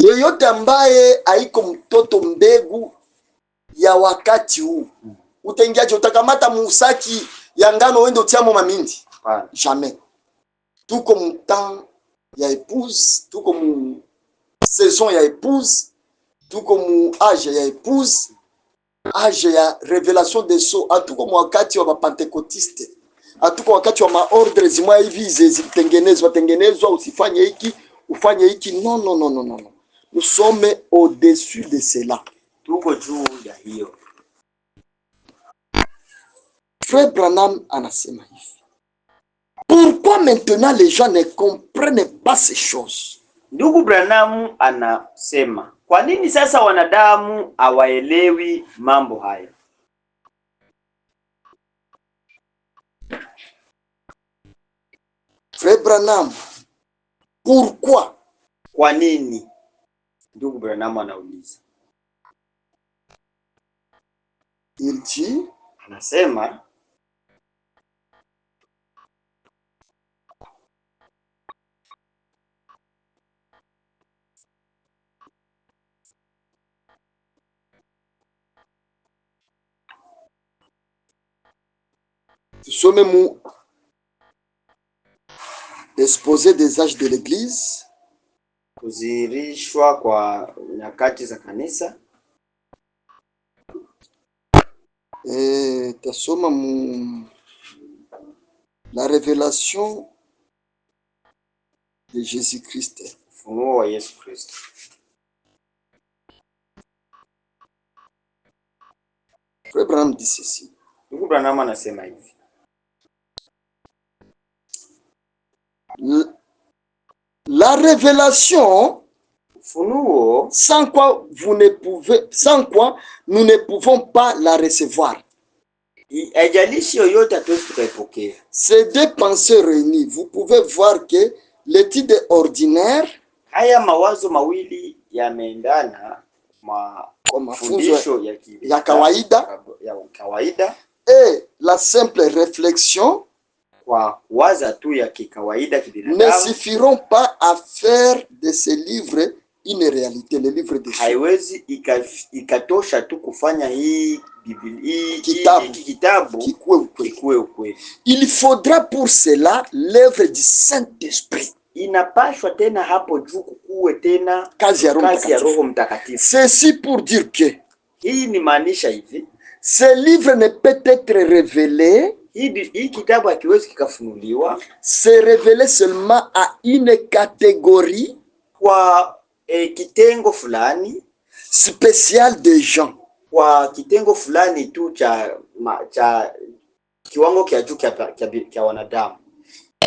Yeyote ambaye haiko mtoto mbegu ya wakati huu, utaingiaje? Utakamata musaki ya ngano uende utiamo mamindi? Hapana. Jamais. Tuko mu temps ya épouse, tuko mu saison ya épouse, tuko mu âge ya épouse, âge ya révélation des sceaux. Hatuko mu wakati wa bapentecôtiste, hatuko wakati wa maordre zimwa hivi zitengenezwa tengenezwa, usifanye hiki, ufanye hiki. Non, non, non, non, non, non. Nous sommes au-dessus de cela. Tuko juu ya hiyo. Frère Branham anasema hivi: pourquoi maintenant les gens ne comprennent pas ces choses? Ndugu Branham anasema, kwa nini sasa wanadamu hawaelewi mambo haya? Frère Branham, pourquoi? Kwa nini? Ndugu Branham anauliza. Il dit, Anasema tusome mu exposé des âges de l'église, kuzirishwa kwa nyakati za kanisa, tasoma mu la révélation de Jésus-Christ. Ufunuo wa Yesu Kristo. Frère Branham dit ceci: Ndugu Branham anasema hivi: La révélation ufunuo sans quoi vous ne pouvez, sans quoi nous ne pouvons pas la recevoir. Haijalishi yoyote hatuwezi tukaipokea. Ces deux pensées réunies, vous pouvez voir que l'étude ordinaire, Haya mawazo mawili yameendana, kwa mafunzo mafundisho ya, ya kawaida ya kawaida et la simple réflexion kwa kuwaza tu ya kikawaida ne kibinadamu suffiront pas à faire de ce livre une réalité, le livre des sceaux. Haiwezi ikatosha tu kufanya hii Kitabu. Hiki kitabu Kikuwe ukweli. Kikuwe ukweli. Il faudra pour cela l'œuvre du Saint-Esprit. Inapashwa tena hapo juu kukuwe tena Kazi ya Roho kazi ya Mtakatifu. Roho Mtakatifu. Ceci pour dire que Hii ni maanisha hivi, ce livre ne peut être révélé, hii kitabu hakiwezi kikafunuliwa c'est révélé seulement à une catégorie kwa kitengo fulani spéciale de gens. Kwa kitengo fulani tu cha kiwango kya juu kya wanadamu.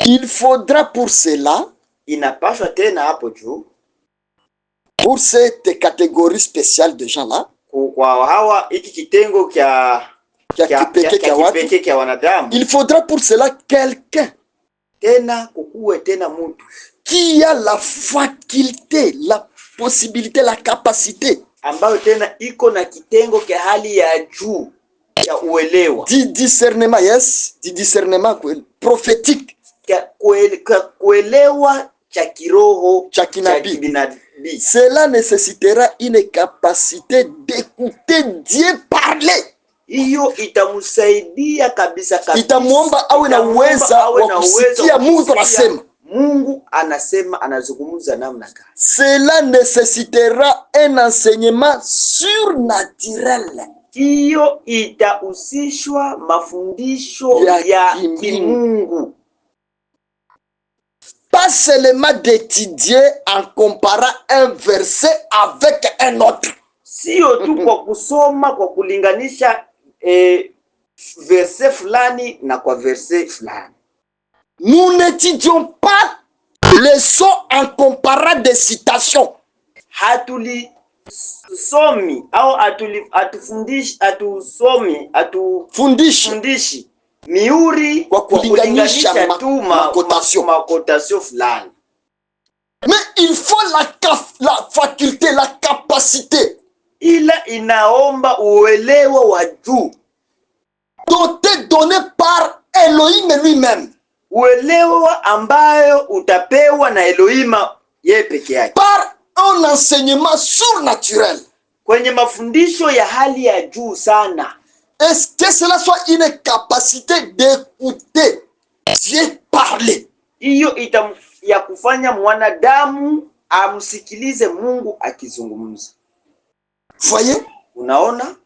Il faudra pour cela, Inapashwa tena hapo juu pour cette catégorie spéciale de gens-là, kwa hawa hiki kitengo kya kya kipekee kya kya watu, kipekee kya wanadamu, il faudra pour cela quelqu'un tena kukuwe tena mtu qui a la faculté, la possibilité, la capacité ambayo tena iko na kitengo kya hali ya juu ya uelewa du discernement, yes, du discernement prophétique, kya kuelewa cha kiroho cha cha kinabii. kibinabii. Cela nécessitera une capacité d'écouter Dieu parler. Hiyo itamsaidia kabisa kabisa. Itamuomba awe na Itamuomba uweza awe wa na uwezo kusikia wa Mungu kusikia anasema. Mungu anasema, anazungumza namna gani. Cela nécessitera un enseignement surnaturel. Hiyo itahusishwa mafundisho Ya ya kimbingu. Kimungu. Pas seulement d'étudier en comparant un verset avec un autre. Sio tu kwa kusoma kwa kulinganisha verset fulani na kwa verset fulani. Nous n'étudions pas les sceaux en comparant des citations. Hatulisomi au hatufundishi, hatusomi, Fundishi hatufundishi mihuri kwa kulinganisha tu macotation. Macotation fulani. Mais il faut la faculté, la capacité ila inaomba uelewa wa juu, dotée, donnée par Elohim lui-même, uelewa ambayo utapewa na Elohima yeye peke yake, par un enseignement surnaturel. Kwenye mafundisho ya hali ya juu sana. Est-ce que cela soit une capacité d'écouter Dieu parler? Hiyo ita ya kufanya mwanadamu amsikilize Mungu akizungumza. Voyez? Unaona?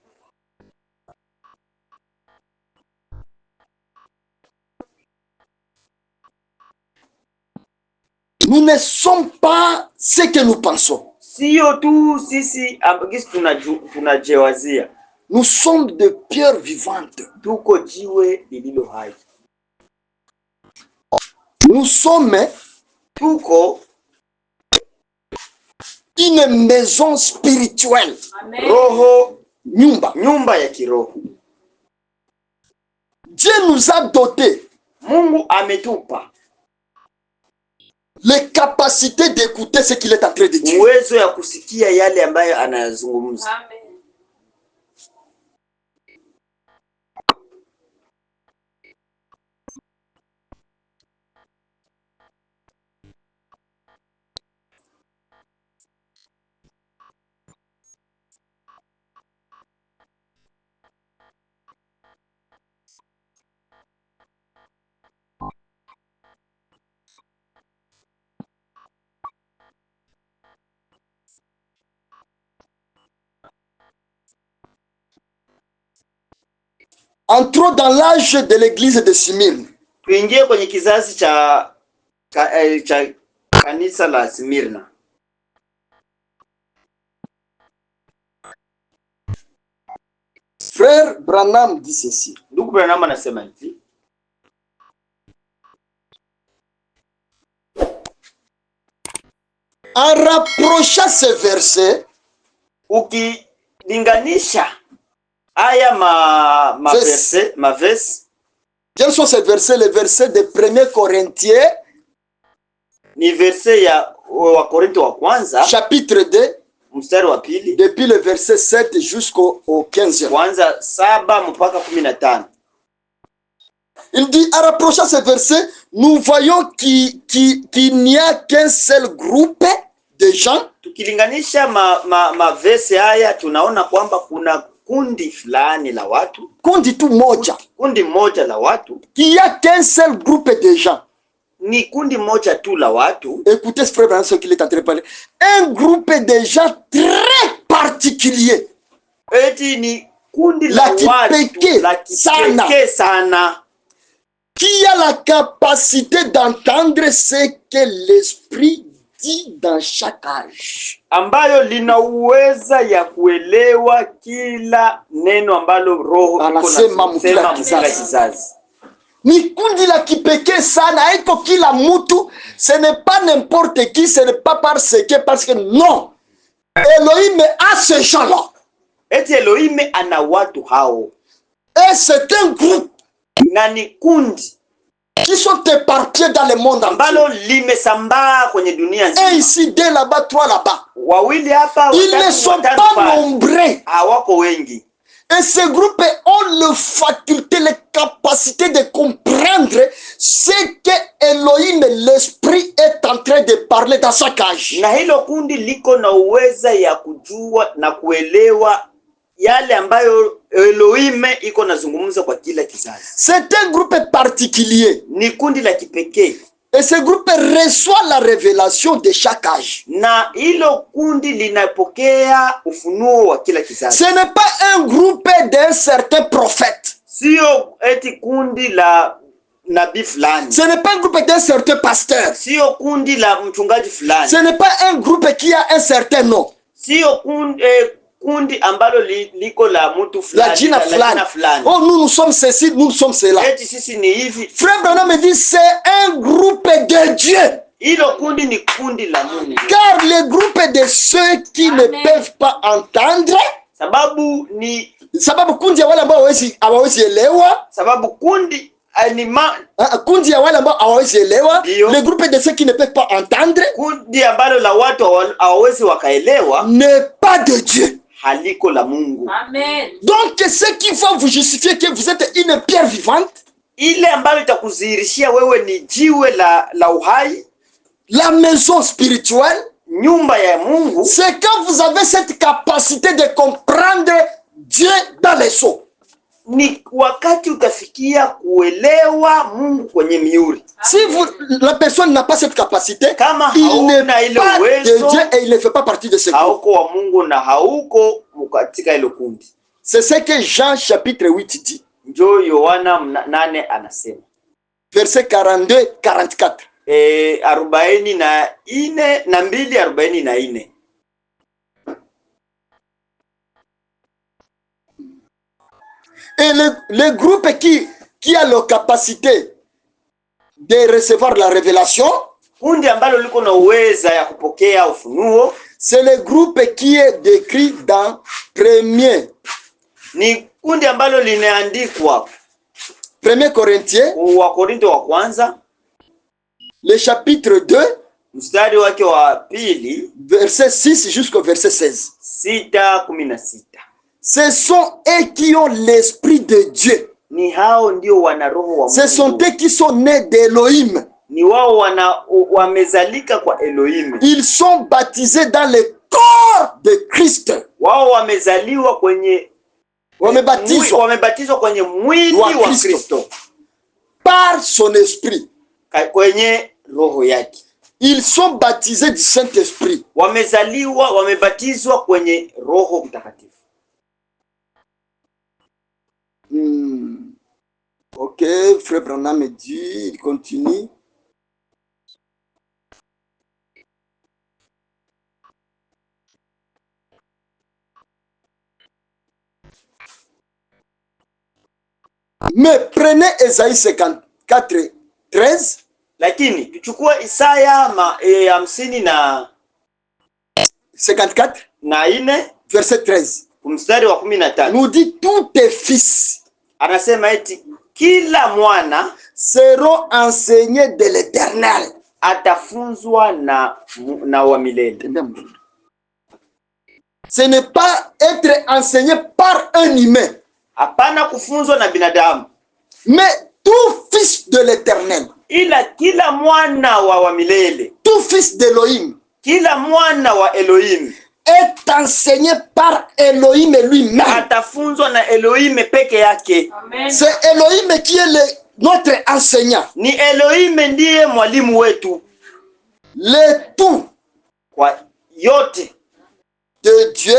Nous ne sommes pas ce que nous pensons. Sio tu sisi gisi tunajewazia. Nous sommes de pierres vivantes. Tuko jiwe lililo hai. Nous sommes Tuko une maison spirituelle. Roho Nyumba. Nyumba ya kiroho. Dieu nous a dotés Mungu ametupa les capacités d'écouter ce qu'il est en train de dire. Uwezo ya kusikia yale ambayo anayazungumza. Amen. Entrons dans l'âge de l'église de Smyrne. Tuingie kwenye kizazi cha kanisa la Smyrna. Frère Branham dit ceci. Ndugu Branham anasema hivi. En rapprochant ce verset, Ukilinganisha haya ma Verse. verse, ma verse. Quels sont ces versets? Les versets de 1er Corinthiens, Ni verse ya Wakorinto wa kwanza chapitre 2, mstari wa pili depuis le verset 7 jusqu'au au 15e. Kwanza 7 mpaka 15. Il dit, en rapprochant ces versets, nous voyons qu'il n'y a qu'un seul groupe de gens Tukilinganisha ma verse haya, tunaona kwamba kuna kundi fulani la watu, kundi tu moja, kundi moja la watu, qu'il n'y a qu'un seul groupe de gens. Ni kundi moja tu la watu. Écoutez ce frère Branham, ce qu'il est en train de parler. Un groupe de gens très particulier. Eti ni kundi la La kipekee watu la sana. Kipekee sana, Qui a la capacité d'entendre ce que l'Esprit dit dans chaque âge. Ambayo lina uweza ya kuelewa kila neno ambalo Roho iko Anasema na- mkila sema mkila kizazi. Kizazi. Ni kundi la kipekee sana, haiko kila mtu, ce n'est pas n'importe qui, ce n'est pas parce que non. Elohim a ces gens-là. Eti Elohim ana watu hao. Et c'est un groupe Na ni kundi qui sont éparpillés dans le monde entier. Ambalo limesambaa kwenye dunia Un nzima. ici, deux là-bas, trois là-bas. Wawili hapa, Ils ne watatu, sont watano pas pale. nombreux. Hawako wengi. Et ces groupes ont le faculté, les capacités de comprendre ce que Elohim, l'Esprit, est en train de parler dans chaque âge. Na hilo kundi liko na uweza ya kujua na kuelewa yale ambayo Elohim iko nazungumza kwa kila kizazi. C'est un groupe particulier. Ni kundi la kipekee. Et ce groupe reçoit la révélation de chaque âge. Na hilo kundi linapokea ufunuo wa kila kizazi. Ce n'est pas un groupe d'un certain prophète. Sio eti kundi la nabii fulani, Ce n'est pas un groupe d'un certain pasteur. Sio kundi la mchungaji fulani, Ce n'est pas un groupe qui a un certain nom. Sio kundi ambalo liko la mtu fulani, La jina la fulani. Jina fulani. Oh, nous, nous sommes ceci, nous, nous sommes cela. Eti sisi ni hivi. Frère Branham me dit, c'est un groupe de Dieu. Hilo kundi ni kundi la Mungu, Car le groupe de ceux qui ne Amen. Peuvent pas entendre, sababu ni sababu kundi ya wale ambao hawawezi elewa, sababu kundi ni ah, kundi ya wale ambao hawawezi elewa, Ndio. Le groupe de ceux qui ne peuvent pas entendre kundi ambalo la watu hawawezi wakaelewa n'est pas de Dieu. Haliko la Mungu. Amen. Donc, ce qui va vous justifier que vous êtes une pierre vivante, Ile ambayo itakudhihirishia wewe ni jiwe la uhai, la maison spirituelle, nyumba ya Mungu, c'est quand vous avez cette capacité de comprendre Dieu dans les sceaux. Ni wakati utafikia kuelewa Mungu kwenye mihuri. Si vous, la personne n'a pas cette capacité, Kama il hauna n'est ile pas de uwezo, Dieu et il ne fait pas partie de ce groupe. Hauko wa Mungu na hauko katika hilo kundi. C'est ce que Jean chapitre 8 dit. Njo Yohana 8 anasema. Verset 42, 44. 44 na mbili 44. Et le groupe qui a la capacité de recevoir la révélation, Kundi ambalo liko na uweza ya kupokea ufunuo c'est le groupe qui est décrit dans premier, ni kundi ambalo limeandikwa 1er Corinthiens, Wakorinto wa kwanza le chapitre 2, mstari wake wa pili verset 6 jusqu'au verset 16. 6:16. Ce sont eux qui ont l'esprit de Dieu. Ni hao ndio wana roho wa Ce sont Mungu, eux qui sont nés d'Élohim. Ni wao wana wamezalika kwa Elohim, Ils sont baptisés dans le corps de Christ. Wao wamezaliwa kwenye Wamebatizwa wamebatizwa kwenye mwili wa wa Kristo. Kristo Par son esprit. Kwenye roho yake. Ils sont baptisés du Saint-Esprit. Wamezaliwa, wamebatizwa kwenye Roho Mtakatifu. Ok, frère Branham me dit, il continue. Mais prenez Ésaïe 54, 13. Lakini tuchukue Isaya 54 54, na 4 verset 13. Mstari wa 13 Nous dit: tous tes fils anasema eti kila mwana seront enseignés de l'Éternel. Atafunzwa na wa milele. Ce n'est pas être enseigné par un humain, Hapana kufunzwa na binadamu, mais tout fils de l'Éternel, ila kila mwana wa milele, tout fils d'Élohim kila mwana wa Elohim est enseigné par Elohim lui-même. Atafunzwa na Elohim peke yake. Amen. C'est Elohim qui est notre enseignant. Ni Elohim ndiye mwalimu wetu. Le tout Kwa yote de Dieu,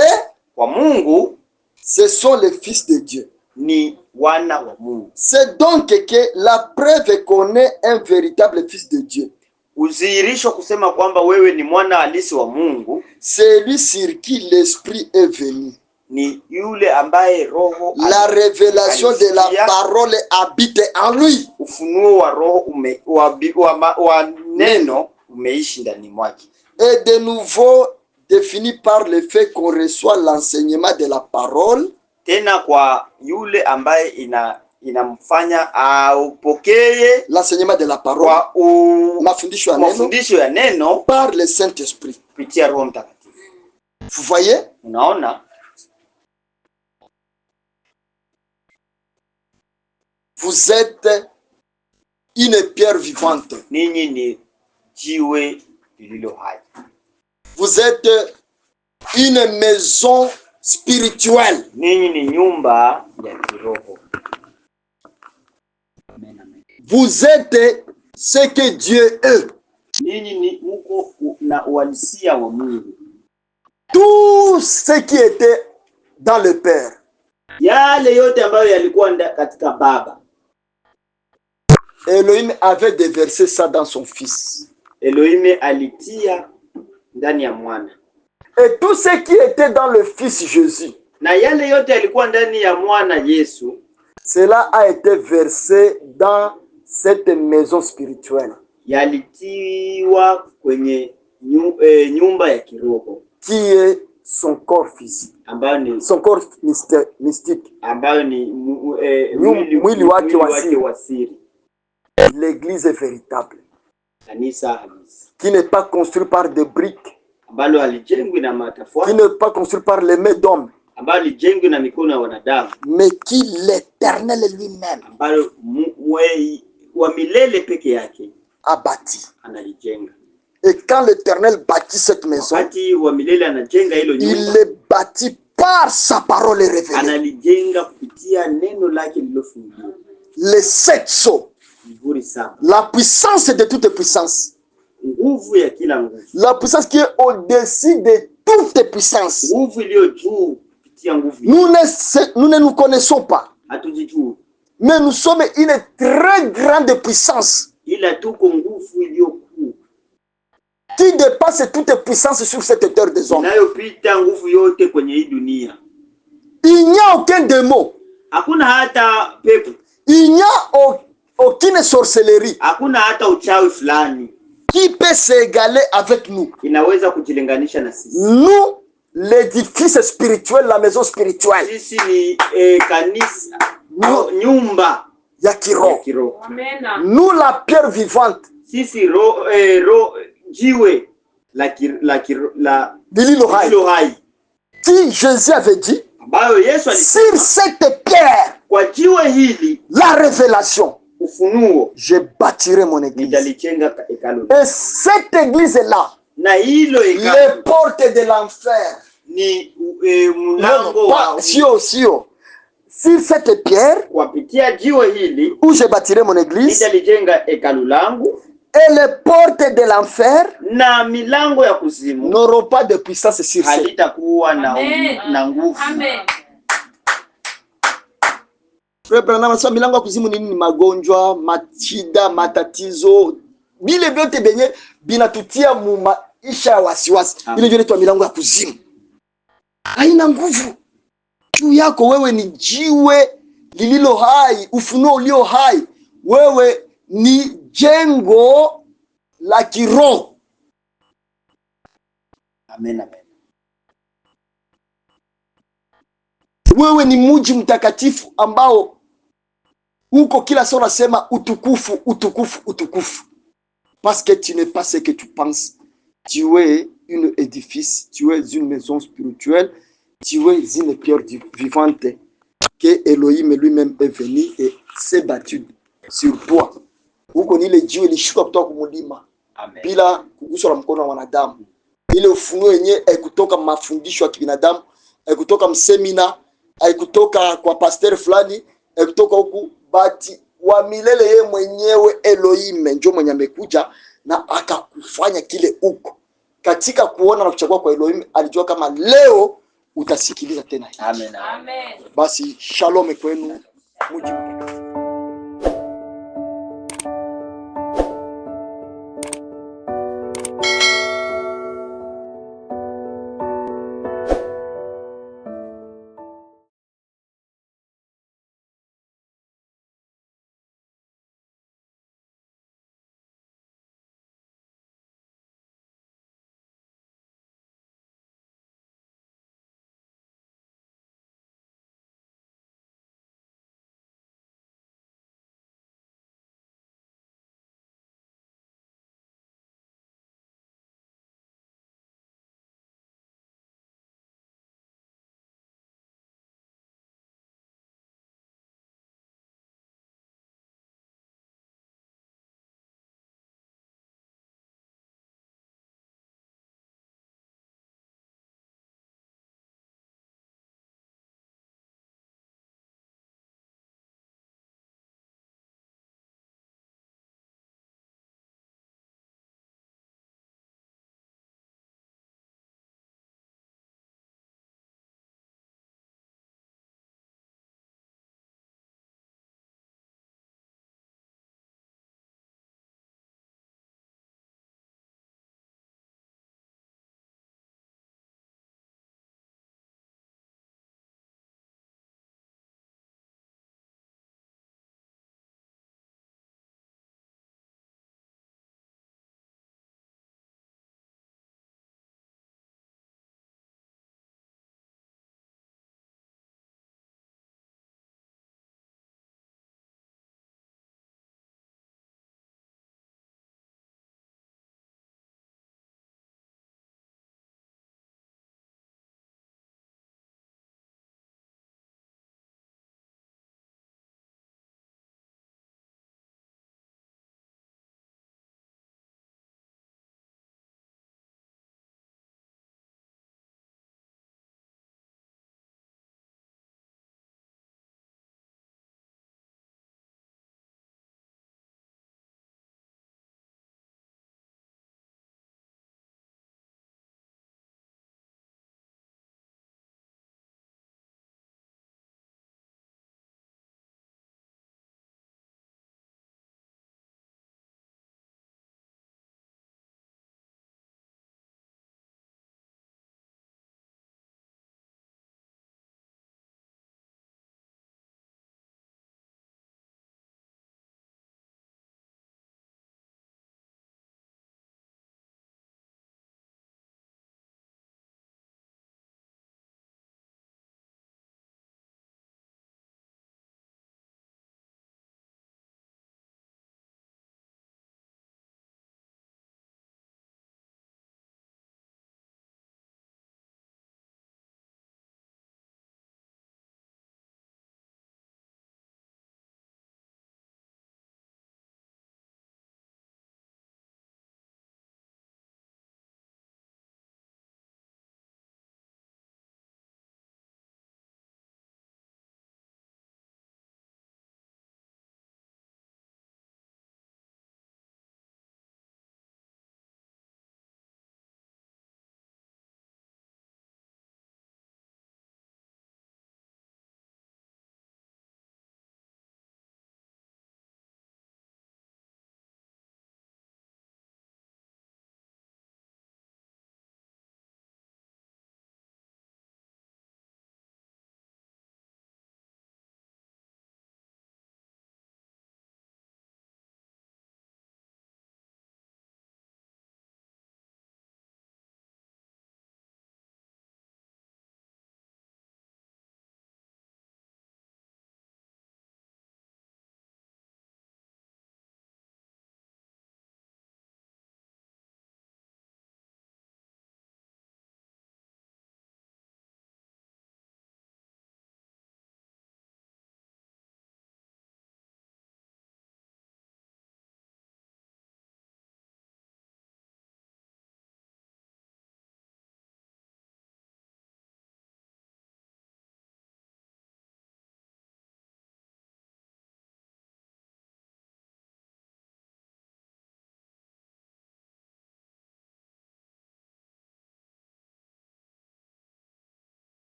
kwa Mungu ce sont les fils de Dieu. Ni wana wa Mungu. C'est donc que la preuve qu'on est un véritable fils de Dieu, Udhihirisho kusema kwamba wewe ni mwana halisi wa Mungu c'est lui sur qui l'Esprit est venu. Ni yule ambaye Roho La révélation de la alisikia. Parole habite en lui. Ufunuo wa roho ume, wa, bi- wa, ma- wa neno umeishi ndani mwake. Et de nouveau défini par le fait qu'on reçoit l'enseignement de la parole Tena kwa yule ambaye inamfanya aupokee l'enseignement de la parole, kwa mafundisho ya neno, mafundisho ya neno par le Saint-Esprit. Kupitia Roho Mtakatifu. Vous voyez? Unaona, Vous êtes une pierre vivante. Ninyi ni jiwe lililo hai, Vous êtes une maison spirituelle. Ninyi ni nyumba ya kiroho. Vous êtes ce que Dieu est. Ninyi ni muko na uhalisia wa Mungu. Tout ce qui était dans le Père, Yale yote ambayo yalikuwa katika Baba, Elohim avait déversé ça dans son Fils. Elohim alitia ndani ya mwana, Et tout ce qui était dans le Fils Jésus, na yale yote yalikuwa ndani ya mwana Yesu cela a été versé dans cette maison spirituelle yalitiwa kwenye nyumba ya kiroho qui est son corps physique, ambayo ni son corps mystique, ambayo ni mwili wake wa siri. Wa siri, L'église véritable, kanisa halisi qui n'est pas construite par des briques, ambalo halijengwi na qui matofali, n'est pas construite par les mains d'hommes, ambalo halijengwi na mikono ya wanadamu, mais qui l'Éternel lui-même ambalo wa milele peke yake a bâti. Analijenga. Et quand l'Éternel bâtit cette maison, Wakati wa milele anajenga hilo il nyumba, le bâtit par sa parole révélée. Analijenga kupitia neno lake lililofunuliwa, Les sept sceaux, mihuri saba, la puissance de toute puissance, nguvu ya kila nguvu, la puissance qui est au-dessus de toutes puissances. Nguvu iliyo juu kupitia nguvu. Nous ne nous connaissons pas, Hatujijui, mais nous sommes une très grande puissance ila tuko nguvu iliyo kuu qui dépasse toute puissance sur cette terre des hommes. Inayopita nguvu yote kwenye hii dunia. Il n'y a aucun démon, Hakuna hata pepo, il n'y a aucune sorcellerie hakuna hata uchawi fulani qui peut s'égaler avec nous. Inaweza kujilinganisha na sisi. Nous, l'édifice spirituel, la maison spirituelle, Sisi ni kanisa au nyumba ya ya kiroho. Kiroho. Amen. Nous, la pierre vivante, Sisi ro, jiwe la ki, la, ki, la lililo hai, lililo hai qui Jésus avait dit, ambayo Yesu sur alisema cette pierre, kwa jiwe hili la révélation, ufunuo je bâtirai mon église. nitalijenga hekalu. Et cette église-là, Na hilo les hekalu portes de l'enfer, ni non, mlango non, wa pas, sio, sio. Sur cette pierre kupitia jiwe hili où je bâtirai mon église, nitalijenga hekalu langu et les portes de l'enfer na milango ya kuzimu n'auront pas de puissance sur cette. halitakuwa na, Amen. Na nguvu. Amen. Frère Branham anasema milango ya kuzimu ni nini? Magonjwa, mashida, matatizo, vile vyote benye binatutia mu maisha ya wasiwasi. Amen. Ile ndio inaitwa milango ya kuzimu. Haina nguvu juu yako. Wewe ni jiwe lililo hai, ufunuo ulio hai. Wewe ni jengo la kiroho. Amen, amen. Wewe ni mji mtakatifu ambao uko kila saa unasema utukufu, utukufu, utukufu. Parce que tu n'es pas ce que tu penses. Tu es une édifice, tu es une maison spirituelle, tu es une pierre vivante que Elohim lui-même est venu et s'est battu sur toi. Huko ni ile jiwe ilishuka kutoka kumulima Amen. Bila kuguswa na mkono wa wanadamu. Ile ufunuo yenyewe haikutoka mafundisho ya kibinadamu, haikutoka msemina, haikutoka kwa pasteur fulani, haikutoka huku, bati wa milele yeye mwenyewe Elohim ndio mwenye amekuja na akakufanya kile uko. Katika kuona na kuchagua kwa Elohim, alijua kama leo utasikiliza tena hiki. Amen. Amen. Basi shalom kwenu, mji mtakatifu.